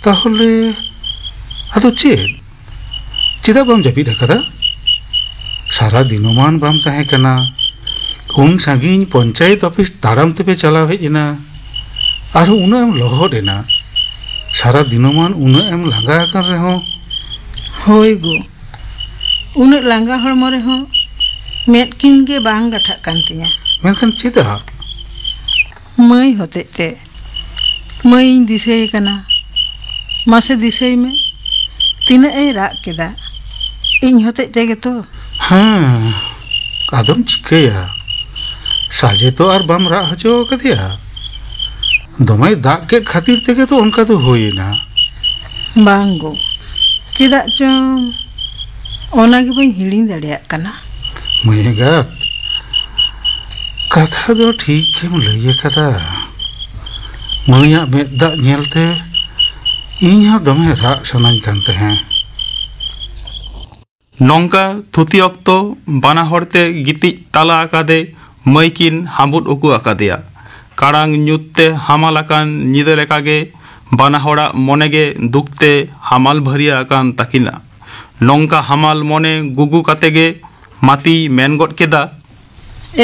ᱛᱟᱦᱚᱞᱮ ᱟᱫᱚ ᱪᱮᱫ? ᱪᱮᱫᱟᱜ ᱵᱟᱢ ᱡᱟᱹᱯᱤᱫ ᱟᱠᱟᱫᱟ? ᱥᱟᱨᱟ ᱫᱤᱱᱚᱢᱟᱱ ᱵᱟᱢ ᱛᱟᱦᱮᱸ ᱠᱟᱱᱟ, ᱩᱱ ᱥᱟᱺᱜᱤᱧ ᱯᱚᱧᱪᱟᱭᱮᱛ ᱚᱯᱷᱤᱥ ᱛᱟᱲᱟᱢ ᱛᱮᱯᱮ ᱪᱟᱞᱟᱣ ᱦᱮᱡ ᱮᱱᱟ, ᱟᱨᱦᱚᱸ ᱩᱱᱟᱹᱜ ᱮᱢ ᱞᱚᱦᱚᱫ ᱮᱱᱟ᱾ ᱥᱟᱨᱟ ᱫᱤᱱᱚᱢᱟᱱ ᱩᱱᱟᱹᱜ ᱮᱢ ᱞᱟᱸᱜᱟ ᱟᱠᱟᱱ ᱨᱮᱦᱚᱸ᱾ ᱦᱳᱭ ᱜᱳ, ᱩᱱᱟᱹᱜ ᱞᱟᱸᱜᱟ ᱦᱚᱲᱢᱚ ᱨᱮᱦᱚᱸ ᱢᱮᱫ ᱠᱤᱱ ᱜᱮ ᱵᱟᱝ ᱞᱟᱴᱷᱟᱜ ᱠᱟᱱ ᱛᱤᱧᱟ᱾ ᱢᱮᱱᱠᱷᱟᱱ ᱪᱮᱫᱟᱜ? ᱢᱟᱹᱭ ᱦᱚᱛᱮᱡ ᱛᱮ᱾ ᱢᱟᱹᱭᱤᱧ ᱫᱤᱥᱟᱹᱭᱮ ᱠᱟᱱᱟ᱾ ᱢᱟᱥᱮ ᱫᱤᱥᱟᱹᱭ ᱢᱮ, ᱛᱤᱱᱟᱹᱜ ᱮ ᱨᱟᱜ ᱠᱮᱫᱟ ᱤᱧ ᱦᱚᱛᱮᱡ ᱛᱮᱜᱮ ᱛᱚ᱾ ᱦᱮᱸ, ᱟᱫᱚᱢ ᱪᱤᱠᱟᱹᱭᱟ? ᱥᱟᱡᱮ ᱛᱚ ᱟᱨ ᱵᱟᱢ ᱨᱟᱜ ᱦᱚᱪᱚ ᱟᱠᱟᱫᱮᱭᱟ᱾ ᱫᱚᱢᱮᱭ ᱫᱟᱜ ᱠᱮᱫ ᱠᱷᱟᱹᱛᱤᱨ ᱛᱮᱜᱮ ᱛᱚ ᱚᱱᱠᱟ ᱫᱚ ᱦᱩᱭᱮᱱᱟ᱾ ᱵᱟᱝ ᱜᱳ, ᱪᱮᱫᱟᱜ ᱪᱚᱝ ᱚᱱᱟ ᱜᱮ ᱵᱟᱹᱧ ᱦᱤᱲᱤᱧ ᱫᱟᱲᱮᱭᱟᱜ ᱠᱟᱱᱟ᱾ ᱢᱟᱹᱭ ᱮᱸᱜᱟᱛ, ᱠᱟᱛᱷᱟ ᱫᱚ ᱴᱷᱤᱠ ᱜᱮᱢ ᱞᱟᱹᱭ ᱟᱠᱟᱫᱟ᱾ ᱢᱟᱹᱭᱟᱜ ᱢᱮᱫ ᱫᱟᱜ ᱧᱮᱞᱛᱮ ᱤᱧ ᱦᱚᱸ ᱫᱚᱢᱮ ᱨᱟᱜ ᱥᱟᱱᱟᱧ ᱠᱟᱱ ᱛᱟᱦᱮᱸ᱾ ᱱᱚᱝᱠᱟ ᱛᱷᱩᱛᱤ ᱚᱠᱛᱚ ᱵᱟᱱᱟ ᱦᱚᱲ ᱛᱮ ᱜᱤᱛᱤᱡ ᱛᱟᱞᱟ ᱟᱠᱟᱫᱮ ᱢᱟᱹᱭ ᱠᱤᱱ ᱦᱟᱹᱵᱩᱫ ᱩᱠᱩ ᱟᱠᱟᱫᱮᱭᱟ᱾ ᱠᱟᱲᱟᱝ ᱧᱩᱛ ᱛᱮ ᱦᱟᱢᱟᱞ ᱟᱠᱟᱱ ᱧᱤᱫᱟᱹ ᱞᱮᱠᱟᱜᱮ ᱵᱟᱱᱟ ᱦᱚᱲᱟᱜ ᱢᱚᱱᱮ ᱜᱮ ᱫᱩᱠ ᱛᱮ ᱦᱟᱢᱟᱞ ᱵᱷᱟᱹᱨᱭᱟᱹ ᱟᱠᱟᱱ ᱛᱟᱹᱠᱤᱱᱟ᱾ ᱱᱚᱝᱠᱟ ᱦᱟᱢᱟᱞ ᱢᱚᱱᱮ ᱜᱩᱜᱩ ᱠᱟᱛᱮ ᱜᱮ ᱢᱟᱹᱛᱤᱭ ᱢᱮᱱ ᱜᱚᱫ ᱠᱮᱫᱟ,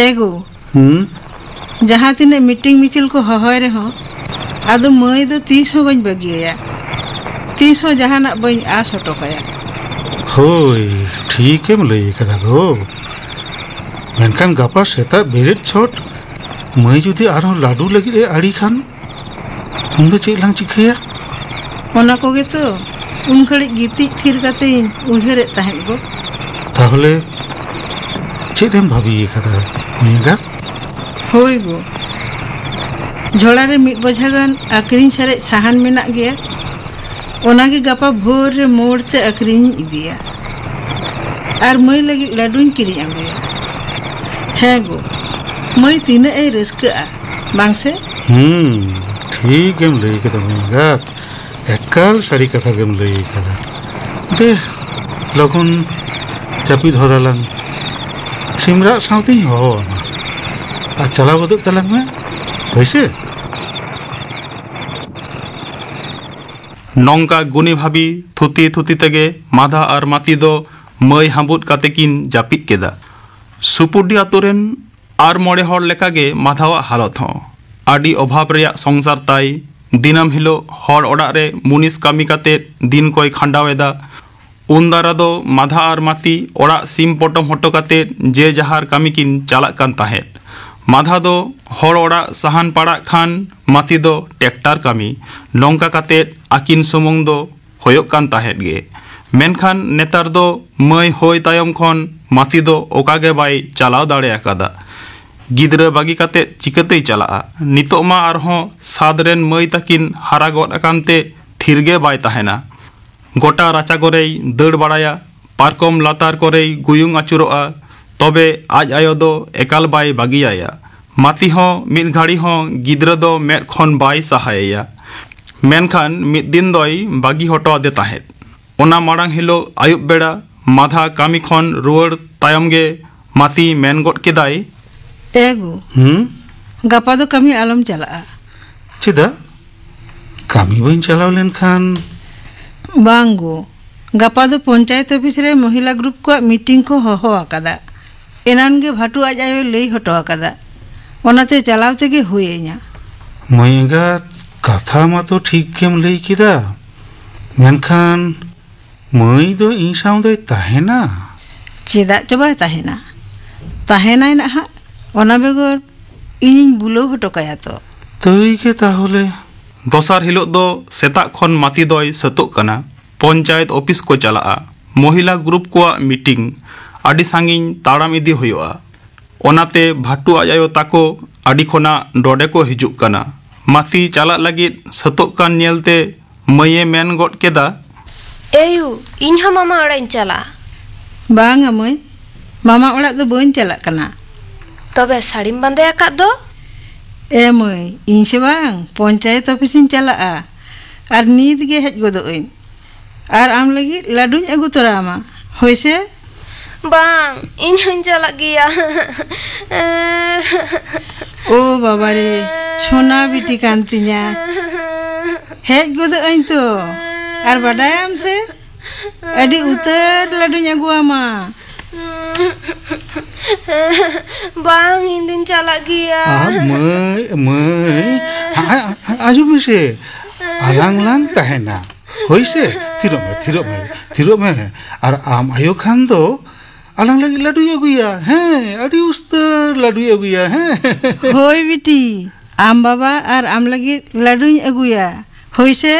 ᱮ ᱜᱳ, ᱦᱩᱸ? ᱡᱟᱦᱟᱸ ᱛᱤᱱᱟᱹᱜ ᱢᱤᱴᱤᱝ ᱢᱤᱪᱷᱤᱞ ᱠᱚ ᱦᱚᱦᱚᱭ ᱨᱮᱦᱚᱸ, ᱟᱫᱚ ᱢᱟᱹᱭ ᱫᱚ ᱛᱤᱥ ᱦᱚᱸ ᱵᱟᱹᱧ ᱵᱟᱹᱜᱤᱭᱟᱭᱟ᱾ ᱛᱤᱥ ᱦᱚᱸ ᱡᱟᱦᱟᱱᱟᱜ ᱵᱟᱹᱧ ᱟᱸᱥ ᱦᱚᱴᱚ ᱠᱟᱭᱟ᱾ ᱦᱳᱭ, ᱴᱷᱤᱠᱮᱢ ᱞᱟᱹᱭ ᱟᱠᱟᱫᱟ ᱜᱳ᱾ ᱢᱮᱱᱠᱷᱟᱱ ᱜᱟᱯᱟ ᱥᱮᱛᱟᱜ ᱵᱮᱨᱮᱫ ᱪᱷᱚᱴ ᱢᱟᱹᱭ ᱡᱩᱫᱤ ᱟᱨᱦᱚᱸ ᱞᱟᱹᱰᱩ ᱞᱟᱹᱜᱤᱫ ᱮ ᱟᱹᱲᱤ ᱠᱷᱟᱱ, ᱩᱱᱫᱚ ᱪᱮᱫ ᱞᱟᱝ ᱪᱤᱠᱟᱹᱭᱟ? ᱚᱱᱟ ᱠᱚᱜᱮ ᱛᱚ ᱩᱱ ᱜᱷᱟᱹᱲᱤᱡ ᱜᱤᱛᱤᱡ ᱛᱷᱤᱨ ᱠᱟᱛᱮᱧ ᱩᱭᱦᱟᱹᱨᱮᱫ ᱛᱟᱦᱮᱸᱫ ᱜᱳ᱾ ᱛᱟᱦᱚᱞᱮ ᱪᱮᱫ ᱮᱢ ᱵᱷᱟᱹᱵᱤ ᱟᱠᱟᱫᱟ, ᱢᱟᱹᱭ ᱮᱸᱜᱟᱛ? ᱦᱳᱭ ᱜᱳ, ᱡᱷᱚᱲᱟ ᱨᱮ ᱢᱤᱫ ᱵᱚᱡᱷᱟ ᱜᱟᱱ ᱟᱹᱠᱷᱨᱤᱧ ᱥᱟᱨᱮᱡ ᱥᱟᱦᱟᱱ ᱢᱮᱱᱟᱜ ᱜᱮᱭᱟ, ᱚᱱᱟᱜᱮ ᱜᱟᱯᱟ ᱵᱷᱳᱨ ᱨᱮ ᱢᱳᱲ ᱛᱮ ᱟᱹᱠᱷᱨᱤᱧᱤᱧ ᱤᱫᱤᱭᱟ᱾ ᱟᱨ ᱢᱟᱹᱭ ᱞᱟᱹᱜᱤᱫ ᱞᱟᱹᱰᱩᱧ ᱠᱤᱨᱤᱧ ᱟᱹᱜᱩᱭᱟ᱾ ᱦᱮᱸ ᱜᱳ, ᱢᱟᱹᱭ ᱛᱤᱱᱟᱹᱜ ᱮ ᱨᱟᱹᱥᱠᱟᱹᱜᱼᱟ, ᱵᱟᱝ ᱥᱮ? ᱦᱩᱸ, ᱴᱷᱤᱠ ᱜᱮᱢ ᱞᱟᱹᱭ ᱠᱮᱫᱟ ᱢᱟᱹᱭ ᱮᱸᱜᱟᱛ᱾ ᱮᱠᱟᱞ ᱥᱟᱹᱨᱤ ᱠᱟᱛᱷᱟ ᱜᱮᱢ ᱞᱟᱹᱭ ᱠᱟᱫᱟ᱾ ᱫᱮ, ᱞᱚᱜᱚᱱ ᱡᱟᱹᱯᱤᱫ ᱦᱚᱫᱟᱞᱟᱝ᱾ ᱥᱤᱢᱨᱟᱜ ᱥᱟᱶᱛᱮᱧ ᱦᱚᱦᱚ ᱟᱢᱟ᱾ ᱟᱨ ᱪᱟᱞᱟᱣ ᱜᱚᱫᱚᱜ ᱛᱟᱞᱟᱝ ᱢᱮ, ᱦᱳᱭ ᱥᱮ? ᱱᱚᱝᱠᱟ ᱜᱩᱱᱤ ᱵᱷᱟᱹᱵᱤ ᱛᱷᱩᱛᱤ ᱛᱷᱩᱛᱤ ᱛᱮᱜᱮ ᱢᱟᱫᱷᱟ ᱟᱨ ᱢᱟᱹᱛᱤ ᱫᱚ ᱢᱟᱹᱭ ᱦᱟᱸᱵᱩᱫ ᱠᱟᱛᱮ ᱠᱤᱱ ᱡᱟᱹᱯᱤᱫ ᱠᱮᱫᱟ᱾ ᱥᱩᱯᱩᱨᱰᱤ ᱟᱛᱳ ᱨᱮᱱ ᱟᱨ ᱢᱚᱬᱮ ᱦᱚᱲ ᱞᱮᱠᱟᱜᱮ ᱢᱟᱫᱷᱟᱣᱟᱜ ᱦᱟᱞᱚᱛ ᱦᱚᱸ᱾ ᱟᱹᱰᱤ ᱚᱵᱷᱟᱵᱽ ᱨᱮᱭᱟᱜ ᱥᱚᱝᱥᱟᱨ ᱛᱟᱭ᱾ ᱫᱤᱱᱟᱹᱢ ᱦᱤᱞᱳᱜ ᱦᱚᱲ ᱚᱲᱟᱜ ᱨᱮ ᱢᱩᱱᱤᱥ ᱠᱟᱹᱢᱤ ᱠᱟᱛᱮ ᱫᱤᱱ ᱠᱚᱭ ᱠᱷᱟᱸᱰᱟᱣ ᱮᱫᱟ᱾ ᱩᱱ ᱫᱟᱨᱟ ᱫᱚ ᱢᱟᱫᱷᱟ ᱟᱨ ᱢᱟᱹᱛᱤ ᱚᱲᱟᱜ ᱥᱤᱢ ᱯᱚᱴᱚᱢ ᱦᱚᱴᱚ ᱠᱟᱛᱮ ᱡᱮ ᱡᱟᱦᱟᱨ ᱠᱟᱹᱢᱤ ᱠᱤᱱ ᱪᱟᱞᱟᱜ ᱠᱟᱱ ᱛᱟᱦᱮᱸᱫ᱾ ᱢᱟᱫᱷᱟ ᱫᱚ ᱦᱚᱲ ᱚᱲᱟᱜ ᱥᱟᱦᱟᱱ ᱯᱟᱲᱟᱜ ᱠᱷᱟᱱ ᱢᱟᱹᱛᱤ ᱫᱚ ᱴᱮᱠᱴᱟᱨ ᱠᱟᱹᱢᱤ᱾ ᱱᱚᱝᱠᱟ ᱠᱟᱛᱮ ᱟᱹᱠᱤᱱ ᱥᱩᱢᱩᱝ ᱫᱚ ᱦᱩᱭᱩᱜ ᱠᱟᱱ ᱛᱟᱦᱮᱸᱫ ᱜᱮ᱾ ᱢᱮᱱᱠᱷᱟᱱ ᱱᱮᱛᱟᱨ ᱫᱚ ᱢᱟᱹᱭ ᱦᱩᱭ ᱛᱟᱭᱚᱢ ᱠᱷᱚᱱ ᱢᱟᱹᱛᱤ ᱫᱚ ᱚᱠᱟ ᱜᱮ ᱵᱟᱭ ᱪᱟᱞᱟᱣ ᱫᱟᱲᱮ ᱟᱠᱟᱫᱟ᱾ ᱜᱤᱫᱽᱨᱟᱹ ᱵᱟᱹᱜᱤ ᱠᱟᱛᱮ ᱪᱤᱠᱟᱹᱛᱮᱭ ᱪᱟᱞᱟᱜᱼᱟ? ᱱᱤᱛᱚᱜ ᱢᱟ ᱟᱨᱦᱚᱸ ᱥᱟᱫ ᱨᱮᱱ ᱢᱟᱹᱭ ᱛᱟᱹᱠᱤᱱ ᱦᱟᱨᱟ ᱜᱚᱫ ᱟᱠᱟᱱ ᱛᱮ ᱛᱷᱤᱨ ᱜᱮ ᱵᱟᱭ ᱛᱟᱦᱮᱱᱟ᱾ ᱜᱚᱴᱟ ᱨᱟᱪᱟ ᱠᱚᱨᱮᱭ ᱫᱟᱹᱲ ᱵᱟᱲᱟᱭᱟ, ᱯᱟᱨᱠᱚᱢ ᱞᱟᱛᱟᱨ ᱠᱚᱨᱮᱭ ᱜᱩᱭᱩᱝ ᱟᱹᱪᱩᱨᱚᱜᱼᱟ᱾ ᱛᱚᱵᱮ ᱟᱡ ᱟᱭᱳ ᱫᱚ ᱮᱠᱟᱞ ᱵᱟᱭ ᱵᱟᱹᱜᱤᱭᱟᱭᱟ᱾ ᱢᱟᱹᱛᱤ ᱦᱚᱸ ᱢᱤᱫ ᱜᱷᱟᱹᱲᱤ ᱦᱚᱸ ᱜᱤᱫᱽᱨᱟᱹ ᱫᱚ ᱢᱮᱫ ᱠᱷᱚᱱ ᱵᱟᱭ ᱥᱟᱦᱟᱭᱮᱭᱟ᱾ ᱢᱮᱱᱠᱷᱟᱱ ᱢᱤᱫ ᱫᱤᱱ ᱫᱚᱭ ᱵᱟᱹᱜᱤ ᱦᱚᱴᱚ ᱟᱫᱮ ᱛᱟᱦᱮᱸᱫ᱾ ᱚᱱᱟ ᱢᱟᱲᱟᱝ ᱦᱤᱞᱳᱜ ᱟᱹᱭᱩᱵ ᱵᱮᱲᱟ ᱢᱟᱫᱷᱟ ᱠᱟᱹᱢᱤ ᱠᱷᱚᱱ ᱨᱩᱣᱟᱹᱲ ᱛᱟᱭᱚᱢ ᱜᱮ ᱢᱟᱹᱛᱤ ᱢᱮᱱ ᱜᱚᱫ ᱠᱮᱫᱟᱭ, "ᱮ ᱜᱳ, ᱦᱩᱸ? ᱜᱟᱯᱟ ᱫᱚ ᱠᱟᱹᱢᱤ ᱟᱞᱚᱢ ᱪᱟᱞᱟᱜᱼᱟ᱾" "ᱪᱮᱫᱟᱜ? ᱠᱟᱹᱢᱤ ᱵᱟᱹᱧ ᱪᱟᱞᱟᱣ ᱞᱮᱱᱠᱷᱟᱱ?" "ᱵᱟᱝ ᱜᱳ, ᱜᱟᱯᱟ ᱫᱚ ᱯᱚᱧᱪᱟᱭᱮᱛ ᱚᱯᱷᱤᱥ ᱨᱮ ᱢᱚᱦᱤᱞᱟ ᱜᱨᱩᱯ ᱠᱚᱣᱟᱜ ᱢᱤᱴᱤᱝ ᱠᱚ ᱦᱚᱦᱚ ᱟᱠᱟᱫᱟ᱾ ᱮᱱᱟᱱ ᱜᱮ ᱵᱷᱟᱴᱩ ᱟᱡ ᱟᱭᱳᱭ ᱞᱟᱹᱭ ᱦᱚᱴᱚ ᱟᱠᱟᱫᱟ, ᱚᱱᱟᱛᱮ ᱪᱟᱞᱟᱣ ᱛᱮᱜᱮ ᱦᱩᱭ ᱟᱹᱧᱟ᱾" "ᱢᱟᱹᱭ ᱮᱸᱜᱟᱛ, ᱠᱟᱛᱷᱟ ᱢᱟᱛᱚ ᱴᱷᱤᱠ ᱜᱮᱢ ᱞᱟᱹᱭ ᱠᱮᱫᱟ, ᱢᱮᱱᱠᱷᱟᱱ ᱢᱟᱹᱭ ᱫᱚ ᱤᱧ ᱥᱟᱶ ᱫᱚᱭ ᱛᱟᱦᱮᱱᱟ?" "ᱪᱮᱫᱟᱜ ᱪᱚ ᱵᱟᱭ ᱛᱟᱦᱮᱱᱟ, ᱛᱟᱦᱮᱱᱟᱭ ᱱᱟᱦᱟᱜ᱾ ᱚᱱᱟ ᱵᱮᱜᱚᱨ ᱤᱧᱤᱧ ᱵᱩᱞᱟᱹᱣ ᱦᱚᱴᱚ ᱠᱟᱭᱟ ᱛᱚ᱾" "ᱛᱟᱹᱭ ᱜᱮ ᱛᱟᱦᱚᱞᱮ?" ᱫᱚᱥᱟᱨ ᱦᱤᱞᱳᱜ ᱫᱚ ᱥᱮᱛᱟᱜ ᱠᱷᱚᱱ ᱢᱟᱹᱛᱤ ᱫᱚᱭ ᱥᱟᱹᱛᱚᱜ ᱠᱟᱱᱟ᱾ ᱯᱚᱧᱪᱟᱭᱮᱛ ᱚᱯᱷᱤᱥ ᱠᱚ ᱪᱟᱞᱟᱜᱼᱟ᱾ ᱢᱚᱦᱤᱞᱟ ᱜᱨᱩᱯ ᱠᱚᱣᱟᱜ ᱢᱤᱴᱤᱝ᱾ ᱟᱹᱰᱤ ᱥᱟᱺᱜᱤᱧ ᱛᱟᱲᱟᱢ ᱤᱫᱤ ᱦᱩᱭᱩᱜᱼᱟ᱾ ᱚᱱᱟᱛᱮ ᱵᱷᱟᱴᱩ ᱟᱡ ᱟᱭᱳ ᱛᱟᱠᱚ ᱟᱹᱰᱤ ᱠᱷᱚᱱᱟᱜ ᱰᱚᱰᱮ ᱠᱚ ᱦᱤᱡᱩᱜ ᱠᱟᱱᱟ᱾ ᱢᱟᱹᱛᱤ ᱪᱟᱞᱟᱜ ᱞᱟᱹᱜᱤᱫ ᱥᱟᱹᱛᱚᱜ ᱠᱟᱱ ᱧᱮᱞᱛᱮ ᱢᱟᱹᱭᱮ ᱢᱮᱱ ᱜᱚᱫ ᱠᱮᱫᱟ, "ᱮᱭᱩ, ᱤᱧ ᱦᱚᱸ ᱢᱟᱢᱟ ᱚᱲᱟᱜ ᱤᱧ ᱪᱟᱞᱟᱜᱼᱟ᱾" "ᱵᱟᱝᱟ ᱢᱟᱹᱭ, ᱢᱟᱢᱟ ᱚᱲᱟᱜ ᱫᱚ ᱵᱟᱹᱧ ᱪᱟᱞᱟᱜ ᱠᱟᱱᱟ᱾" "ᱛᱚᱵᱮ ᱥᱟᱹᱲᱤᱢ ᱵᱟᱸᱫᱮ ᱟᱠᱟᱫ ᱫᱚ?" "ᱮ ᱢᱟᱹᱭ, ᱤᱧ ᱥᱮ ᱵᱟᱝ ᱯᱚᱧᱪᱟᱭᱮᱛ ᱚᱯᱷᱤᱥᱤᱧ ᱪᱟᱞᱟᱜᱼᱟ, ᱟᱨ ᱱᱤᱛ ᱜᱮ ᱦᱮᱡ ᱜᱚᱫᱚᱜ ᱟᱹᱧ᱾ ᱟᱨ ᱟᱢ ᱞᱟᱹᱜᱤᱫ ᱞᱟᱹᱰᱩᱧ ᱟᱹᱜᱩ ᱛᱚᱨᱟ ᱟᱢᱟ, ᱦᱳᱭ ᱥᱮ?" "ᱵᱟᱝ, ᱤᱧ ᱦᱚᱸᱧ ᱪᱟᱞᱟᱜ ᱜᱮᱭᱟ᱾" "ᱳ ᱵᱟᱵᱟ ᱨᱮ, ᱥᱳᱱᱟ ᱵᱤᱴᱤ ᱠᱟᱱ ᱛᱤᱧᱟ, ᱦᱮᱡ ᱜᱚᱫᱚᱜ ᱟᱹᱧ ᱛᱚ᱾ ᱟᱨ ᱵᱟᱰᱟᱭᱟᱢ ᱥᱮ, ᱟᱹᱰᱤ ᱩᱛᱟᱹᱨ ᱞᱟᱹᱰᱩᱧ ᱟᱹᱜᱩ ᱟᱢᱟ᱾" "ᱵᱟᱝ, ᱤᱧ ᱫᱩᱧ ᱪᱟᱞᱟᱜ ᱜᱮᱭᱟ᱾" "ᱟᱨ ᱢᱟᱹᱭ, ᱢᱟᱹᱭ, ᱟ-, ᱟ-, ᱟ-, ᱟᱸᱡᱚᱢ ᱢᱮᱥᱮ, ᱟᱞᱟᱝ ᱞᱟᱝ ᱛᱟᱦᱮᱱᱟ, ᱦᱳᱭ ᱥᱮ? ᱛᱷᱤᱨᱚᱜ ᱢᱮ, ᱛᱷᱤᱨᱚᱜ ᱢᱮ, ᱛᱷᱤᱨᱚᱜ ᱢᱮ᱾ ᱟᱨ ᱟᱢ ᱟᱭᱳ ᱠᱷᱟᱱ ᱫᱚ ᱟᱞᱟᱝ ᱞᱟᱹᱜᱤᱫ ᱞᱟᱹᱰᱩᱭ ᱟᱹᱜᱩᱭᱟ, ᱦᱮᱸ, ᱟᱹᱰᱤ ᱩᱥᱛᱟᱹᱨ ᱞᱟᱹᱰᱩᱭ ᱟᱹᱜᱩᱭᱟ, ᱦᱮᱸ᱾" "ᱦᱳᱭ ᱵᱤᱴᱤ, ᱟᱢ ᱵᱟᱵᱟ ᱟᱨ ᱟᱢ ᱞᱟᱹᱜᱤᱫ ᱞᱟᱹᱰᱩᱧ ᱟᱹᱜᱩᱭᱟ, ᱦᱳᱭ ᱥᱮ?"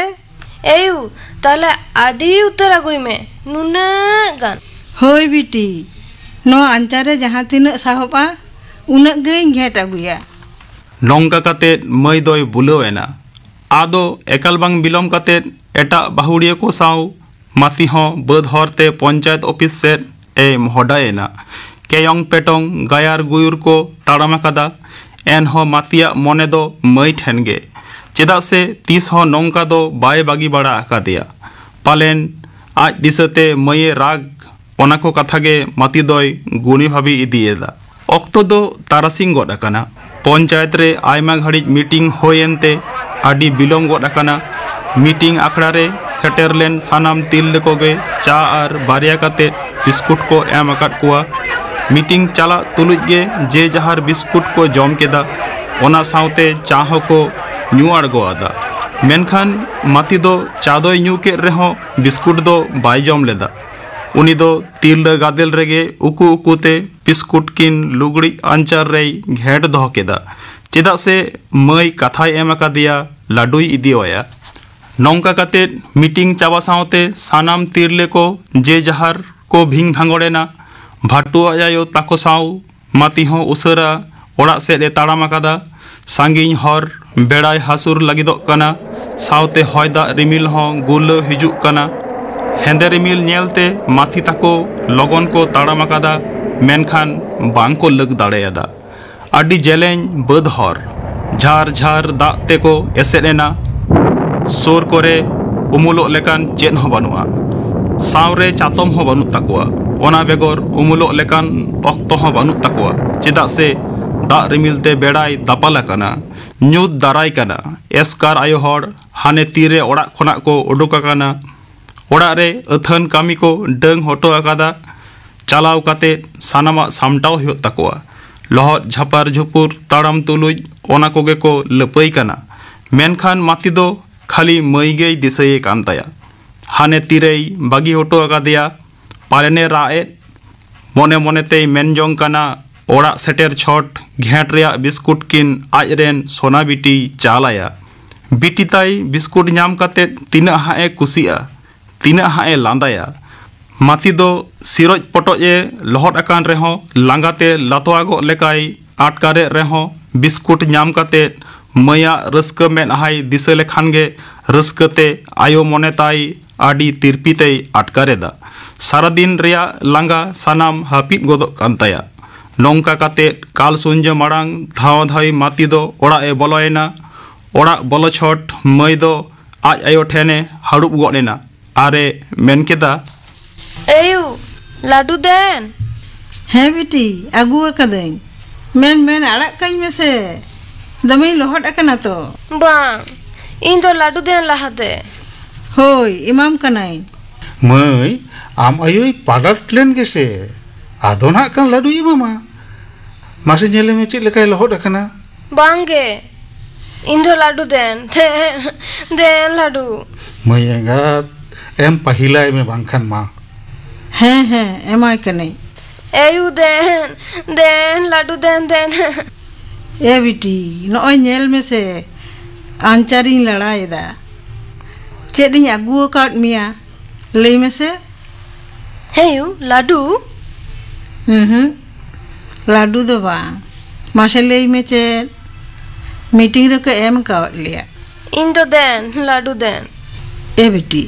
"ᱮᱭᱩ, ᱛᱟᱦᱞᱮ ᱟᱹᱰᱤ ᱩᱛᱟᱹᱨ ᱟᱹᱜᱩᱭ ᱢᱮ, ᱱᱩᱱᱟᱹᱜ ᱜᱟᱱ᱾" "ᱦᱳᱭ ᱵᱤᱴᱤ, ᱱᱚᱣᱟ ᱟᱧᱪᱟᱨ ᱨᱮ ᱡᱟᱦᱟᱸ ᱛᱤᱱᱟᱹᱜ ᱥᱟᱦᱚᱵᱼᱟ, ᱩᱱᱟᱹᱜ ᱜᱮᱧ ᱜᱷᱮᱸᱴ ᱟᱹᱜᱩᱭᱟ᱾" ᱱᱚᱝᱠᱟ ᱠᱟᱛᱮᱫ ᱢᱟᱹᱭ ᱫᱚᱭ ᱵᱩᱞᱟᱹᱣ ᱮᱱᱟ᱾ ᱟᱫᱚ ᱮᱠᱟᱞ ᱵᱟᱝ ᱵᱤᱞᱚᱢ ᱠᱟᱛᱮᱫ ᱮᱴᱟᱜ ᱵᱟᱹᱦᱩᱲᱤᱭᱟᱹ ᱠᱚ ᱥᱟᱶ ᱢᱟᱹᱛᱤ ᱦᱚᱸ ᱵᱟᱹᱫᱽ ᱦᱚᱨ ᱛᱮ ᱯᱚᱧᱪᱟᱭᱮᱛ ᱚᱯᱷᱤᱥ ᱥᱮᱫ ᱮ ᱢᱚᱦᱰᱟᱭᱮᱱᱟ᱾ ᱠᱮᱭᱚᱝ ᱯᱮᱴᱚᱝ ᱜᱟᱭᱟᱨ ᱜᱩᱭᱩᱨ ᱠᱚ ᱛᱟᱲᱟᱢ ᱟᱠᱟᱫᱟ᱾ ᱮᱱᱦᱚᱸ ᱢᱟᱹᱛᱤᱭᱟᱜ ᱢᱚᱱᱮ ᱫᱚ ᱢᱟᱹᱭ ᱴᱷᱮᱱ ᱜᱮ᱾ ᱪᱮᱫᱟᱜ ᱥᱮ ᱛᱤᱥ ᱦᱚᱸ ᱱᱚᱝᱠᱟ ᱫᱚ ᱵᱟᱭ ᱵᱟᱹᱜᱤ ᱵᱟᱲᱟ ᱟᱠᱟᱫᱮᱭᱟ᱾ ᱯᱟᱞᱮᱱ ᱟᱡ ᱫᱤᱥᱟᱹᱛᱮ ᱢᱟᱹᱭᱮ ᱨᱟᱜᱽ, ᱚᱱᱟ ᱠᱚ ᱠᱟᱛᱷᱟ ᱜᱮ ᱢᱟᱹᱛᱤ ᱫᱚᱭ ᱜᱩᱱᱤ ᱵᱷᱟᱵᱤ ᱤᱫᱤᱭᱮᱫᱟ᱾ ᱚᱠᱛᱚ ᱫᱚ ᱛᱟᱨᱟᱥᱤᱧ ᱜᱚᱫ ᱟᱠᱟᱱᱟ᱾ ᱯᱚᱧᱪᱟᱭᱮᱛ ᱨᱮ ᱟᱭᱢᱟ ᱜᱷᱟᱹᱲᱤᱡ ᱢᱤᱴᱤᱝ ᱦᱩᱭᱮᱱ ᱛᱮ ᱟᱹᱰᱤ ᱵᱤᱞᱚᱢ ᱜᱚᱫ ᱟᱠᱟᱱᱟ᱾ ᱢᱤᱴᱤᱝ ᱟᱠᱷᱲᱟ ᱨᱮ ᱥᱮᱴᱮᱨ ᱞᱮᱱ ᱥᱟᱱᱟᱢ ᱛᱤᱨᱞᱟᱹ ᱠᱚᱜᱮ ᱪᱟ ᱟᱨ ᱵᱟᱨᱭᱟ ᱠᱟᱛᱮ ᱵᱤᱥᱠᱩᱴ ᱠᱚ ᱮᱢ ᱟᱠᱟᱫ ᱠᱚᱣᱟ᱾ ᱢᱤᱴᱤᱝ ᱪᱟᱞᱟᱜ ᱛᱩᱞᱩᱡ ᱜᱮ ᱡᱮ ᱡᱟᱦᱟᱨ ᱵᱤᱥᱠᱩᱴ ᱠᱚ ᱡᱚᱢ ᱠᱮᱫᱟ, ᱚᱱᱟ ᱥᱟᱶᱛᱮ ᱪᱟ ᱦᱚᱸᱠᱚ ᱧᱩ ᱟᱬᱜᱚ ᱟᱫᱟ᱾ ᱢᱮᱱᱠᱷᱟᱱ ᱢᱟᱹᱛᱤ ᱫᱚ ᱪᱟ ᱫᱚᱭ ᱧᱩ ᱠᱮᱫ ᱨᱮᱦᱚᱸ ᱵᱤᱥᱠᱩᱴ ᱫᱚ ᱵᱟᱭ ᱡᱚᱢ ᱞᱮᱫᱟ᱾ ᱩᱱᱤ ᱫᱚ ᱛᱤᱨᱞᱟᱹ ᱜᱟᱫᱮᱞ ᱨᱮᱜᱮ ᱩᱠᱩ ᱩᱠᱩᱛᱮ ᱵᱤᱥᱠᱩᱴ ᱠᱤᱱ ᱞᱩᱜᱽᱲᱤᱡ ᱟᱧᱪᱟᱨ ᱨᱮᱭ ᱜᱷᱮᱸᱴ ᱫᱚᱦᱚ ᱠᱮᱫᱟ, ᱪᱮᱫᱟᱜ ᱥᱮ ᱢᱟᱹᱭ ᱠᱟᱛᱷᱟᱭ ᱮᱢ ᱟᱠᱟᱫᱮᱭᱟ ᱞᱟᱹᱰᱩᱭ ᱤᱫᱤᱣᱟᱭᱟ᱾ ᱱᱚᱝᱠᱟ ᱠᱟᱛᱮ ᱢᱤᱴᱤᱝ ᱪᱟᱵᱟ ᱥᱟᱶᱛᱮ ᱥᱟᱱᱟᱢ ᱛᱤᱨᱞᱟᱹ ᱠᱚ ᱡᱮ ᱡᱟᱦᱟᱨ ᱠᱚ ᱵᱷᱤᱝ ᱵᱷᱟᱸᱜᱚᱲ ᱮᱱᱟ᱾ ᱵᱷᱟᱴᱩ ᱟᱡ ᱟᱭᱳ ᱛᱟᱠᱚ ᱥᱟᱶ ᱢᱟᱹᱛᱤ ᱦᱚᱸ ᱩᱥᱟᱹᱨᱟ ᱚᱲᱟᱜ ᱥᱮᱫ ᱮ ᱛᱟᱲᱟᱢ ᱟᱠᱟᱫᱟ᱾ ᱥᱟᱺᱜᱤᱧ ᱦᱚᱨ ᱵᱮᱲᱟᱭ ᱦᱟᱹᱥᱩᱨ ᱞᱟᱹᱜᱤᱫᱚᱜ ᱠᱟᱱᱟ, ᱥᱟᱶᱛᱮ ᱦᱚᱭ ᱫᱟᱜ ᱨᱤᱢᱤᱞ ᱦᱚᱸ ᱜᱩᱨᱞᱟᱹᱣ ᱦᱤᱡᱩᱜ ᱠᱟᱱᱟ᱾ ᱦᱮᱸᱫᱮ ᱨᱤᱢᱤᱞ ᱧᱮᱞᱛᱮ ᱢᱟᱹᱛᱤ ᱛᱟᱠᱚ ᱞᱚᱜᱚᱱ ᱠᱚ ᱛᱟᱲᱟᱢ ᱟᱠᱟᱫᱟ, ᱢᱮᱱᱠᱷᱟᱱ ᱵᱟᱝ ᱠᱚ ᱞᱟᱹᱜ ᱫᱟᱲᱮᱭᱟᱫᱟ᱾ ᱟᱹᱰᱤ ᱡᱮᱞᱮᱧ ᱵᱟᱹᱫᱽ ᱦᱚᱨ, ᱡᱷᱟᱨ ᱡᱷᱟᱨ ᱫᱟᱜ ᱛᱮᱠᱚ ᱮᱥᱮᱫ ᱮᱱᱟ᱾ ᱥᱩᱨ ᱠᱚᱨᱮ ᱩᱢᱩᱞᱚᱜ ᱞᱮᱠᱟᱱ ᱪᱮᱫ ᱦᱚᱸ ᱵᱟᱹᱱᱩᱜᱼᱟ᱾ ᱥᱟᱶᱨᱮ ᱪᱟᱛᱚᱢ ᱦᱚᱸ ᱵᱟᱹᱱᱩᱜ ᱛᱟᱠᱚᱣᱟ᱾ ᱚᱱᱟ ᱵᱮᱜᱚᱨ ᱩᱢᱩᱞᱚᱜ ᱞᱮᱠᱟᱱ ᱚᱠᱛᱚ ᱦᱚᱸ ᱵᱟᱹᱱᱩᱜ ᱛᱟᱠᱚᱣᱟ, ᱪᱮᱫᱟᱜ ᱥᱮ ᱫᱟᱜ ᱨᱤᱢᱤᱞ ᱛᱮ ᱵᱮᱲᱟᱭ ᱫᱟᱯᱟᱞ ᱟᱠᱟᱱᱟ, ᱧᱩᱛ ᱫᱟᱨᱟᱭ ᱠᱟᱱᱟ᱾ ᱮᱥᱠᱟᱨ ᱟᱭᱳ ᱦᱚᱲ ᱦᱟᱱᱮ ᱛᱤᱨᱮ ᱚᱲᱟᱜ ᱠᱷᱚᱱᱟᱜ ᱠᱚ ᱩᱰᱩᱠ ᱟᱠᱟᱱᱟ᱾ ᱚᱲᱟᱜ ᱨᱮ ᱟᱹᱛᱷᱟᱹᱱ ᱠᱟᱹᱢᱤ ᱠᱚ ᱰᱟᱹᱝ ᱦᱚᱴᱚ ᱟᱠᱟᱫᱟ᱾ ᱪᱟᱞᱟᱣ ᱠᱟᱛᱮ ᱥᱟᱱᱟᱢᱟᱜ ᱥᱟᱢᱴᱟᱣ ᱦᱩᱭᱩᱜ ᱛᱟᱠᱚᱣᱟ᱾ ᱞᱚᱦᱚᱫ ᱡᱷᱟᱯᱟᱨ ᱡᱷᱩᱯᱩᱨ ᱛᱟᱲᱟᱢ ᱛᱩᱞᱩᱡ ᱚᱱᱟ ᱠᱚᱜᱮ ᱠᱚ ᱞᱟᱹᱯᱟᱹᱭ ᱠᱟᱱᱟ᱾ ᱢᱮᱱᱠᱷᱟᱱ ᱢᱟᱹᱛᱤ ᱫᱚ ᱠᱷᱟᱹᱞᱤ ᱢᱟᱹᱭ ᱜᱮᱭ ᱫᱤᱥᱟᱹᱭᱮ ᱠᱟᱱ ᱛᱟᱭᱟ᱾ ᱦᱟᱱᱮ ᱛᱤᱨᱮᱭ ᱵᱟᱹᱜᱤ ᱦᱚᱴᱚ ᱟᱠᱟᱫᱮᱭᱟ, ᱯᱟᱞᱮᱱᱮ ᱨᱟᱜ ᱮᱫ᱾ ᱢᱚᱱᱮ ᱢᱚᱱᱮ ᱛᱮᱭ ᱢᱮᱱ ᱡᱚᱝ ᱠᱟᱱᱟ, ᱚᱲᱟᱜ ᱥᱮᱴᱮᱨ ᱪᱷᱚᱴ ᱜᱷᱮᱸᱴ ᱨᱮᱭᱟᱜ ᱵᱤᱥᱠᱩᱴ ᱠᱤᱱ ᱟᱡ ᱨᱮᱱ ᱥᱳᱱᱟ ᱵᱤᱴᱤᱭ ᱪᱟᱞ ᱟᱭᱟ᱾ ᱵᱤᱴᱤ ᱛᱟᱭ ᱵᱤᱥᱠᱩᱴ ᱧᱟᱢ ᱠᱟᱛᱮ ᱛᱤᱱᱟᱹᱜ ᱦᱟᱸᱜ ᱮ ᱠᱩᱥᱤᱜᱼᱟ, ᱛᱤᱱᱟᱹᱜ ᱦᱟᱸᱜ ᱮ ᱞᱟᱸᱫᱟᱭᱟ᱾ ᱢᱟᱹᱛᱤ ᱫᱚ ᱥᱤᱨᱚᱡ ᱯᱚᱴᱚᱡ ᱮ ᱞᱚᱦᱚᱫ ᱟᱠᱟᱱ ᱨᱮᱦᱚᱸ ᱞᱟᱸᱜᱟᱛᱮ ᱞᱟᱛᱣᱟᱜᱚᱜ ᱞᱮᱠᱟᱭ ᱟᱴᱠᱟᱨᱮᱫ ᱨᱮᱦᱚᱸ ᱵᱤᱥᱠᱩᱴ ᱧᱟᱢ ᱠᱟᱛᱮ ᱢᱟᱹᱭᱟᱜ ᱨᱟᱹᱥᱠᱟᱹ ᱢᱮᱫᱦᱟᱭ ᱫᱤᱥᱟᱹ ᱞᱮᱠᱷᱟᱱ ᱜᱮ ᱨᱟᱹᱥᱠᱟᱹᱛᱮ ᱟᱭᱳ ᱢᱚᱱᱮ ᱛᱟᱭ ᱟᱹᱰᱤ ᱛᱤᱨᱯᱤ ᱛᱮᱭ ᱟᱴᱠᱟᱨᱮᱫᱟ᱾ ᱥᱟᱨᱟᱫᱤᱱ ᱨᱮᱭᱟᱜ ᱞᱟᱸᱜᱟ ᱥᱟᱱᱟᱢ ᱦᱟᱹᱯᱤᱫ ᱜᱚᱫᱚᱜ ᱠᱟᱱ ᱛᱟᱭᱟ᱾ ᱱᱚᱝᱠᱟ ᱠᱟᱛᱮ ᱠᱟᱞ ᱥᱩᱧᱡᱟᱹ ᱢᱟᱲᱟᱝ ᱫᱷᱟᱣᱟ ᱫᱷᱟᱣᱤ ᱢᱟᱹᱛᱤ ᱫᱚ ᱚᱲᱟᱜ ᱮ ᱵᱚᱞᱚᱭᱮᱱᱟ᱾ ᱚᱲᱟᱜ ᱵᱚᱞᱚ ᱪᱷᱚᱴ ᱢᱟᱹᱭ ᱫᱚ ᱟᱡ ᱟᱭᱳ ᱴᱷᱮᱱᱮ ᱦᱟᱹᱲᱩᱵ ᱜᱚᱫ ᱮᱱᱟ ᱟᱨᱮ ᱢᱮᱱ ᱠᱮᱫᱟ, ᱮᱭᱩ, ᱞᱟᱹᱰᱩ ᱫᱮᱱ᱾ ᱦᱮᱸ ᱵᱤᱴᱤ, ᱟᱹᱜᱩ ᱟᱠᱟᱫᱟᱹᱧ᱾ ᱢᱮᱱ, ᱢᱮᱱ, ᱟᱲᱟᱜ ᱠᱟᱹᱧ ᱢᱮᱥᱮ, ᱫᱚᱢᱮᱧ ᱞᱚᱦᱚᱫ ᱟᱠᱟᱱᱟ ᱛᱚ᱾ ᱵᱟᱝ, ᱤᱧ ᱫᱚ ᱞᱟᱹᱰᱩ ᱫᱮᱱ ᱞᱟᱦᱟᱛᱮ᱾ ᱦᱳᱭ, ᱮᱢᱟᱢ ᱠᱟᱹᱱᱟᱹᱧ᱾ ᱢᱟᱹᱭ, ᱟᱢ ᱟᱭᱳᱭ ᱯᱟᱞᱟᱴ ᱞᱮᱱ ᱜᱮᱥᱮ, ᱟᱫᱚ ᱱᱟᱜ ᱠᱷᱟᱱ ᱞᱟᱹᱰᱩᱭ ᱮᱢᱟᱢᱟ᱾ ᱢᱟᱥᱮ ᱧᱮᱞᱮ ᱢᱮ ᱪᱮᱫ ᱞᱮᱠᱟᱭ ᱞᱚᱦᱚᱫ ᱟᱠᱟᱱᱟ᱾ ᱵᱟᱝ ᱜᱮ, ᱤᱧ ᱫᱚ ᱞᱟᱹᱰᱩ ᱫᱮᱱ, ᱫᱮᱱ, ᱫᱮᱱ ᱞᱟᱹᱰᱩ᱾ ᱢᱟᱹᱭ ᱮᱸᱜᱟᱛ, ᱮᱢ ᱯᱟᱹᱦᱤᱞᱟᱭ ᱢᱮ ᱵᱟᱝᱠᱷᱟᱱ ᱢᱟ᱾ ᱦᱮᱸ, ᱦᱮᱸ, ᱮᱢᱟᱭ ᱠᱟᱹᱱᱟᱹᱧ᱾ ᱮᱭᱩ ᱫᱮᱱ, ᱫᱮᱱ ᱞᱟᱹᱰᱩ ᱫᱮᱱ, ᱫᱮᱱ᱾ ᱮ ᱵᱤᱴᱤ, ᱱᱚᱜᱼᱚᱭ ᱧᱮᱞ ᱢᱮᱥᱮ, ᱟᱧᱪᱟᱨᱤᱧ ᱞᱟᱲᱟᱭᱮᱫᱟ᱾ ᱪᱮᱫ ᱤᱧ ᱟᱹᱜᱩ ᱟᱠᱟᱫ ᱢᱮᱭᱟ, ᱞᱟᱹᱭ ᱢᱮᱥᱮ᱾ ᱦᱮᱸ ᱭᱩ, ᱞᱟᱹᱰᱩ? ᱦᱩᱸ ᱦᱩᱸ, ᱞᱟᱹᱰᱩ ᱫᱚ ᱵᱟᱝ᱾ ᱢᱟᱥᱮ ᱞᱟᱹᱭ ᱢᱮ ᱪᱮᱫ? ᱢᱤᱴᱤᱝ ᱨᱮᱠᱚ ᱮᱢ ᱠᱟᱣᱟᱫ ᱞᱮᱭᱟ᱾ ᱤᱧ ᱫᱚ ᱫᱮᱱ, ᱞᱟᱹᱰᱩ ᱫᱮᱱ᱾ ᱮ ᱵᱤᱴᱤ,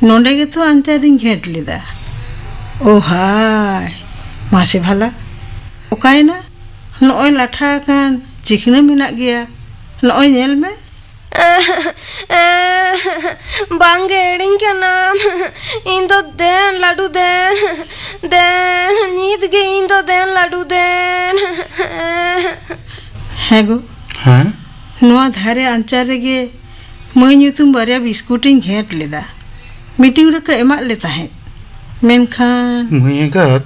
ᱱᱚᱰᱮ ᱜᱮᱛᱚ ᱟᱧᱪᱟᱨᱤᱧ ᱜᱷᱮᱸᱴ ᱞᱮᱫᱟ᱾ ᱳ ᱦᱟᱭ, ᱢᱟᱥᱮ ᱵᱷᱟᱞᱟ, ᱚᱠᱟᱭᱮᱱᱟ? ᱱᱚᱜᱼᱚᱭ ᱞᱟᱴᱷᱟ ᱟᱠᱟᱱ ᱪᱤᱠᱷᱱᱟᱹ ᱢᱮᱱᱟᱜ ᱜᱮᱭᱟ, ᱱᱚᱜᱼᱚᱭ ᱧᱮᱞ ᱢᱮ᱾ ᱵᱟᱝᱜᱮ ᱮᱲᱮᱧ ᱠᱟᱱᱟᱢ᱾ ᱤᱧ ᱫᱚ ᱫᱮᱱ ᱞᱟᱹᱰᱩ ᱫᱮᱱ, ᱫᱮᱱ ᱱᱤᱛ ᱜᱮ ᱤᱧ ᱫᱚ ᱫᱮᱱ ᱞᱟᱹᱰᱩ ᱫᱮᱱ᱾ ᱦᱮᱸ ᱜᱳ᱾ ᱦᱮᱸ? ᱱᱚᱣᱟ ᱫᱷᱟᱨᱮ ᱟᱧᱪᱟᱨ ᱨᱮᱜᱮ ᱢᱟᱹᱭ ᱧᱩᱛᱩᱢ ᱵᱟᱨᱭᱟ ᱵᱤᱥᱠᱩᱴ ᱤᱧ ᱜᱷᱮᱸᱴ ᱞᱮᱫᱟ᱾ ᱢᱤᱴᱤᱝ ᱨᱮᱠᱚ ᱮᱢᱟᱫ ᱞᱮ ᱛᱟᱦᱮᱸᱫ᱾ ᱢᱮᱱᱠᱷᱟᱱ ᱢᱟᱹᱭ ᱮᱸᱜᱟᱛ,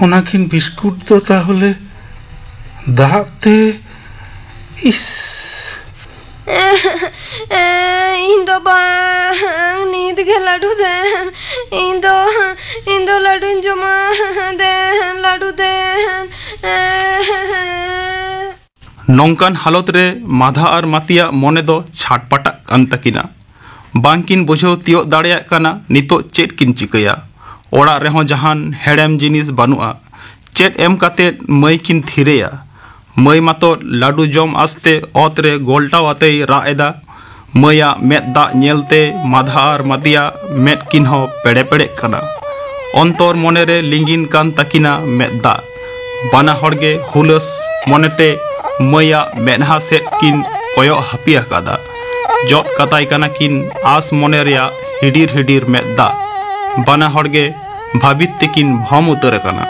ᱚᱱᱟ ᱠᱤᱱ ᱵᱤᱥᱠᱩᱴ ᱫᱚ ᱛᱟᱦᱚᱞᱮ ᱫᱟᱜ ᱛᱮ? ᱤᱥ! ᱤᱧ ᱫᱚ ᱵᱟᱝ, ᱱᱤᱛ ᱜᱮ ᱞᱟᱹᱰᱩ ᱫᱮᱱ᱾ ᱤᱧ ᱫᱚ, ᱤᱧ ᱫᱚ ᱞᱟᱹᱰᱩᱧ ᱡᱚᱢᱟ᱾ ᱫᱮᱱ, ᱞᱟᱹᱰᱩ ᱫᱮᱱ᱾ ᱱᱚᱝᱠᱟᱱ ᱦᱟᱞᱚᱛ ᱨᱮ ᱢᱟᱫᱷᱟ ᱟᱨ ᱢᱟᱹᱛᱤᱭᱟᱜ ᱢᱚᱱᱮ ᱫᱚ ᱪᱷᱟᱴᱯᱟᱴᱟᱜ ᱠᱟᱱ ᱛᱟᱹᱠᱤᱱᱟ᱾ ᱵᱟᱝᱠᱤᱱ ᱵᱩᱡᱷᱟᱹᱣ ᱛᱤᱭᱳᱜ ᱫᱟᱲᱮᱭᱟᱜ ᱠᱟᱱᱟ ᱱᱤᱛᱚᱜ ᱪᱮᱫ ᱠᱤᱱ ᱪᱤᱠᱟᱹᱭᱟ᱾ ᱚᱲᱟᱜ ᱨᱮᱦᱚᱸ ᱡᱟᱦᱟᱱ ᱦᱮᱲᱮᱢ ᱡᱤᱱᱤᱥ ᱵᱟᱹᱱᱩᱜᱼᱟ᱾ ᱪᱮᱫ ᱮᱢ ᱠᱟᱛᱮ ᱢᱟᱹᱭ ᱠᱤᱱ ᱛᱷᱤᱨᱮᱭᱟ? ᱢᱟᱹᱭ ᱢᱟᱛᱚ ᱞᱟᱹᱰᱩ ᱡᱚᱢ ᱟᱥᱛᱮ ᱚᱛ ᱨᱮ ᱜᱚᱞᱴᱟᱣ ᱟᱛᱮᱭ ᱨᱟᱜ ᱮᱫᱟ᱾ ᱢᱟᱹᱭᱟᱜ ᱢᱮᱫ ᱫᱟᱜ ᱧᱮᱞᱛᱮ ᱢᱟᱫᱷᱟ ᱟᱨ ᱢᱟᱹᱛᱤᱭᱟᱜ ᱢᱮᱫ ᱠᱤᱱ ᱦᱚᱸ ᱯᱮᱲᱮ ᱯᱮᱲᱮᱜ ᱠᱟᱱᱟ᱾ ᱚᱱᱛᱚᱨ ᱢᱚᱱᱮᱨᱮ ᱞᱤᱸᱜᱤᱱ ᱠᱟᱱ ᱛᱟᱹᱠᱤᱱᱟ ᱢᱮᱫ ᱫᱟᱜ᱾ ᱵᱟᱱᱟ ᱦᱚᱲᱜᱮ ᱦᱩᱞᱟᱹᱥ ᱢᱚᱱᱮᱛᱮ ᱢᱟᱹᱭᱟᱜ ᱢᱮᱫᱦᱟ ᱥᱮᱫ ᱠᱤᱱ ᱠᱚᱭᱚᱜ ᱦᱟᱹᱯᱤ ᱟᱠᱟᱫᱟ᱾ ᱡᱚᱫ ᱠᱟᱛᱟᱭ ᱠᱟᱱᱟ ᱠᱤᱱ ᱟᱸᱥ ᱢᱚᱱᱮ ᱨᱮᱭᱟᱜ ᱦᱤᱰᱤᱨ ᱦᱤᱰᱤᱨ ᱢᱮᱫ ᱫᱟᱜ᱾ ᱵᱟᱱᱟ ᱦᱚᱲ ᱜᱮ ᱵᱷᱟᱹᱵᱤᱛ ᱛᱮᱠᱤᱱ ᱵᱷᱚᱢ ᱩᱛᱟᱹᱨ ᱟᱠᱟᱱᱟ᱾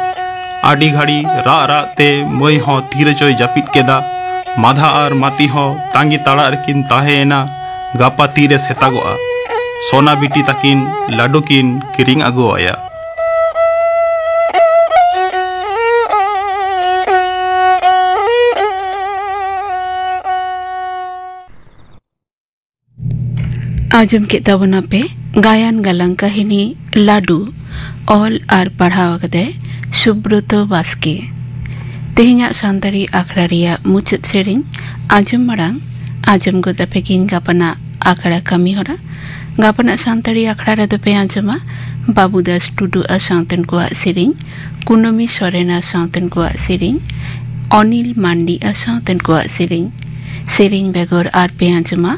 ᱟᱹᱰᱤ ᱜᱷᱟᱹᱲᱤ ᱨᱟᱜ ᱨᱟᱜ ᱛᱮ ᱢᱟᱹᱭ ᱦᱚᱸ ᱛᱤ ᱨᱮᱪᱚᱭ ᱡᱟᱹᱯᱤᱫ ᱠᱮᱫᱟ᱾ ᱢᱟᱫᱷᱟ ᱟᱨ ᱢᱟᱹᱛᱤ ᱦᱚᱸ ᱛᱟᱸᱜᱤ ᱛᱟᱲᱟᱜ ᱨᱮᱠᱤᱱ ᱛᱟᱦᱮᱸᱭᱮᱱᱟ᱾ ᱜᱟᱯᱟ ᱛᱤᱨᱮ ᱥᱮᱛᱟᱜᱚᱜᱼᱟ᱾ ᱥᱚᱱᱟ ᱵᱤᱴᱤ ᱛᱟᱹᱠᱤᱱ ᱞᱟᱹᱰᱩ ᱠᱤᱱ ᱠᱤᱨᱤᱧ ᱟᱹᱜᱩ ᱟᱭᱟ᱾ ᱟᱸᱡᱚᱢ ᱠᱮᱫ ᱛᱟᱵᱚᱱᱟᱯᱮ ᱜᱟᱭᱟᱱ ᱜᱟᱞᱟᱝ ᱠᱟᱹᱦᱱᱤ ᱞᱟᱹᱰᱩ, ᱚᱞ ᱟᱨ ᱯᱟᱲᱦᱟᱣ ᱟᱠᱟᱫᱟᱭ ᱥᱩᱵᱨᱚᱛᱚ ᱵᱟᱥᱠᱮ᱾ ᱛᱮᱦᱮᱧᱟᱜ ᱥᱟᱱᱛᱟᱲᱤ ᱟᱠᱷᱲᱟ ᱨᱮᱭᱟᱜ ᱢᱩᱪᱟᱹᱫ ᱥᱮᱨᱮᱧ ᱟᱸᱡᱚᱢ ᱢᱟᱲᱟᱝ ᱟᱸᱡᱚᱢ ᱜᱚᱫ ᱟᱯᱮ ᱜᱤᱧ ᱜᱟᱯᱟᱱᱟᱜ ᱟᱠᱷᱲᱟ ᱠᱟᱹᱢᱤ ᱦᱚᱨᱟ᱾ ᱜᱟᱯᱟᱱᱟᱜ ᱥᱟᱱᱛᱟᱲᱤ ᱟᱠᱷᱲᱟ ᱨᱮᱫᱚ ᱯᱮ ᱟᱸᱡᱚᱢᱟ ᱵᱟᱹᱵᱩ ᱫᱟᱥ ᱴᱩᱰᱩ ᱟᱨ ᱥᱟᱶᱛᱮᱱ ᱠᱚᱣᱟᱜ ᱥᱮᱨᱮᱧ, ᱠᱩᱱᱟᱹᱢᱤ ᱥᱚᱨᱮᱱ ᱟᱨ ᱥᱟᱶᱛᱮᱱ ᱠᱚᱣᱟᱜ ᱥᱮᱨᱮᱧ, ᱚᱱᱤᱞ ᱢᱟᱱᱰᱤ ᱟᱨ ᱥᱟᱶᱛᱮᱱ ᱠᱚᱣᱟᱜ ᱥᱮᱨᱮᱧ᱾ ᱥᱮᱨᱮᱧ ᱵᱮᱜᱚᱨ ᱟᱨ ᱯᱮ ᱟᱸᱡᱚᱢᱟ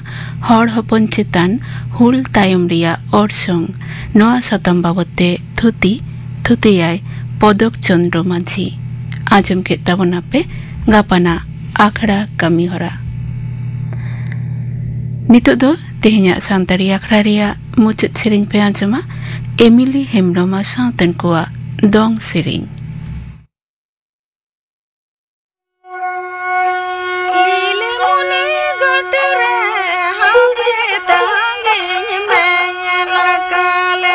ᱦᱚᱲ ᱦᱚᱯᱚᱱ ᱪᱮᱛᱟᱱ ᱦᱩᱞ ᱛᱟᱭᱚᱢ ᱨᱮᱭᱟᱜ ᱚᱨᱥᱚᱝ᱾ ᱱᱚᱣᱟ ᱥᱟᱛᱟᱢ ᱵᱟᱵᱚᱛ ᱛᱮ ᱛᱷᱩᱛᱤ ᱛᱷᱩᱛᱤᱭᱟᱭ ᱯᱚᱫᱚᱠ ᱪᱚᱱᱫᱨᱚ ᱢᱟᱹᱡᱷᱤ᱾ ᱟᱸᱡᱚᱢ ᱠᱮᱫ ᱛᱟᱵᱚᱱᱟᱯᱮ ᱜᱟᱯᱟᱱᱟᱜ ᱟᱠᱷᱲᱟ ᱠᱟᱹᱢᱤ ᱦᱚᱨᱟ᱾ ᱱᱤᱛᱚᱜ ᱫᱚ ᱛᱮᱦᱮᱧᱟᱜ ᱥᱟᱱᱛᱟᱲᱤ ᱟᱠᱷᱲᱟ ᱨᱮᱭᱟᱜ ᱢᱩᱪᱟᱹᱫ ᱥᱮᱨᱮᱧ ᱯᱮ ᱟᱸᱡᱚᱢᱟ ᱮᱢᱤᱞᱤ ᱦᱮᱢᱵᱽᱨᱚᱢ ᱟᱨ ᱥᱟᱶᱛᱮᱱ ᱠᱚᱣᱟᱜ ᱫᱚᱝ ᱥᱮᱨᱮᱧ᱾ ᱞᱤᱞᱢᱚᱱᱤ ᱜᱚᱴ ᱨᱮ ᱦᱟᱯᱮ ᱛᱟᱺᱜᱤᱧ ᱢᱮ ᱧᱮᱞ ᱠᱟᱞᱮ,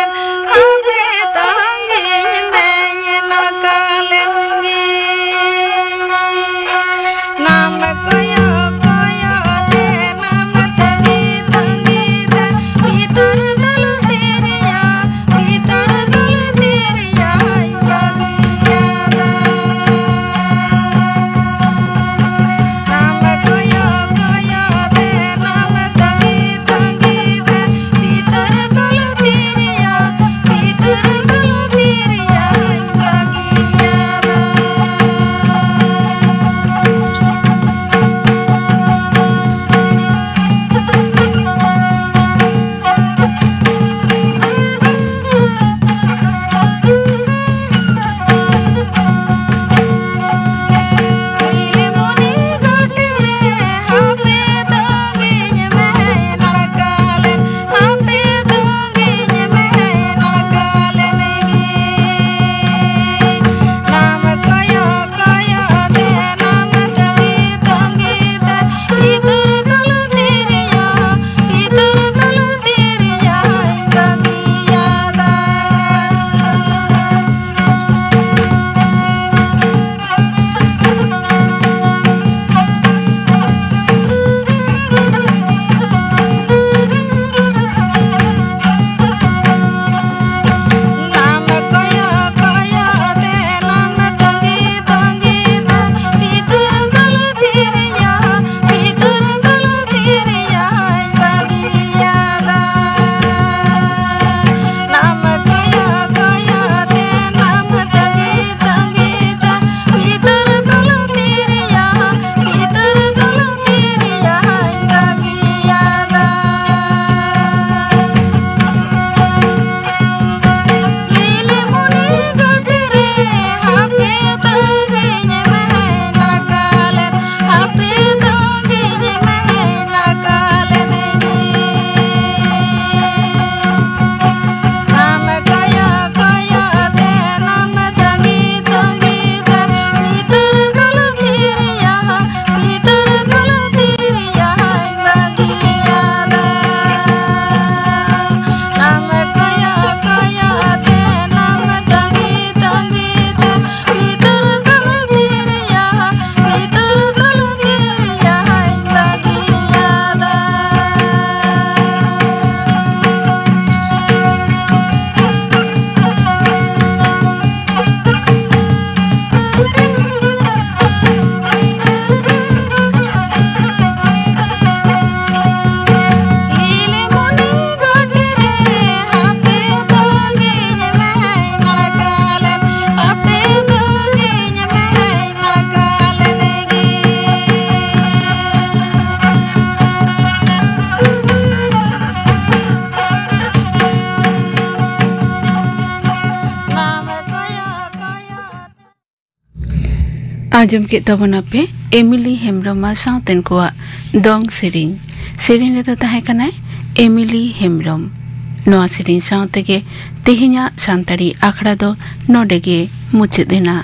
ᱦᱟᱯᱮ ᱛᱟᱺᱜᱤᱧ ᱢᱮ ᱧᱮᱞ ᱠᱟᱞᱮ ᱜᱮ᱾ ᱱᱟᱢ ᱠᱚᱭᱚᱜ ᱠᱚᱭᱚᱜ ᱛᱮ, ᱱᱟᱢ ᱛᱟᱺᱜᱤ ᱛᱟᱺᱜᱤ ᱛᱮ, ᱵᱷᱤᱛᱟᱹᱨ ᱫᱚᱞ ᱛᱤᱨᱭᱟ, ᱵᱷᱤᱛᱟᱹᱨ ᱫᱚᱞ ᱛᱤᱨᱭᱟᱧ ᱵᱟᱹᱜᱤ᱾ ᱟᱸᱡᱚᱢ ᱠᱮᱫ ᱛᱟᱵᱚᱱᱟᱯᱮ ᱮᱢᱤᱞᱤ ᱦᱮᱢᱵᱽᱨᱚᱢ ᱟᱨ ᱥᱟᱶᱛᱮᱱ ᱠᱚᱣᱟᱜ ᱫᱚᱝ ᱥᱮᱨᱮᱧ᱾ ᱥᱮᱨᱮᱧ ᱨᱮᱫᱚ ᱛᱟᱦᱮᱸ ᱠᱟᱱᱟᱭ ᱮᱢᱤᱞᱤ ᱦᱮᱢᱵᱽᱨᱚᱢ᱾ ᱱᱚᱣᱟ ᱥᱮᱨᱮᱧ ᱥᱟᱶ ᱛᱮᱜᱮ ᱛᱮᱦᱮᱧᱟᱜ ᱥᱟᱱᱛᱟᱲᱤ ᱟᱠᱷᱲᱟ ᱫᱚ ᱱᱚᱰᱮ ᱜᱮ ᱢᱩᱪᱟᱹᱫ ᱮᱱᱟ᱾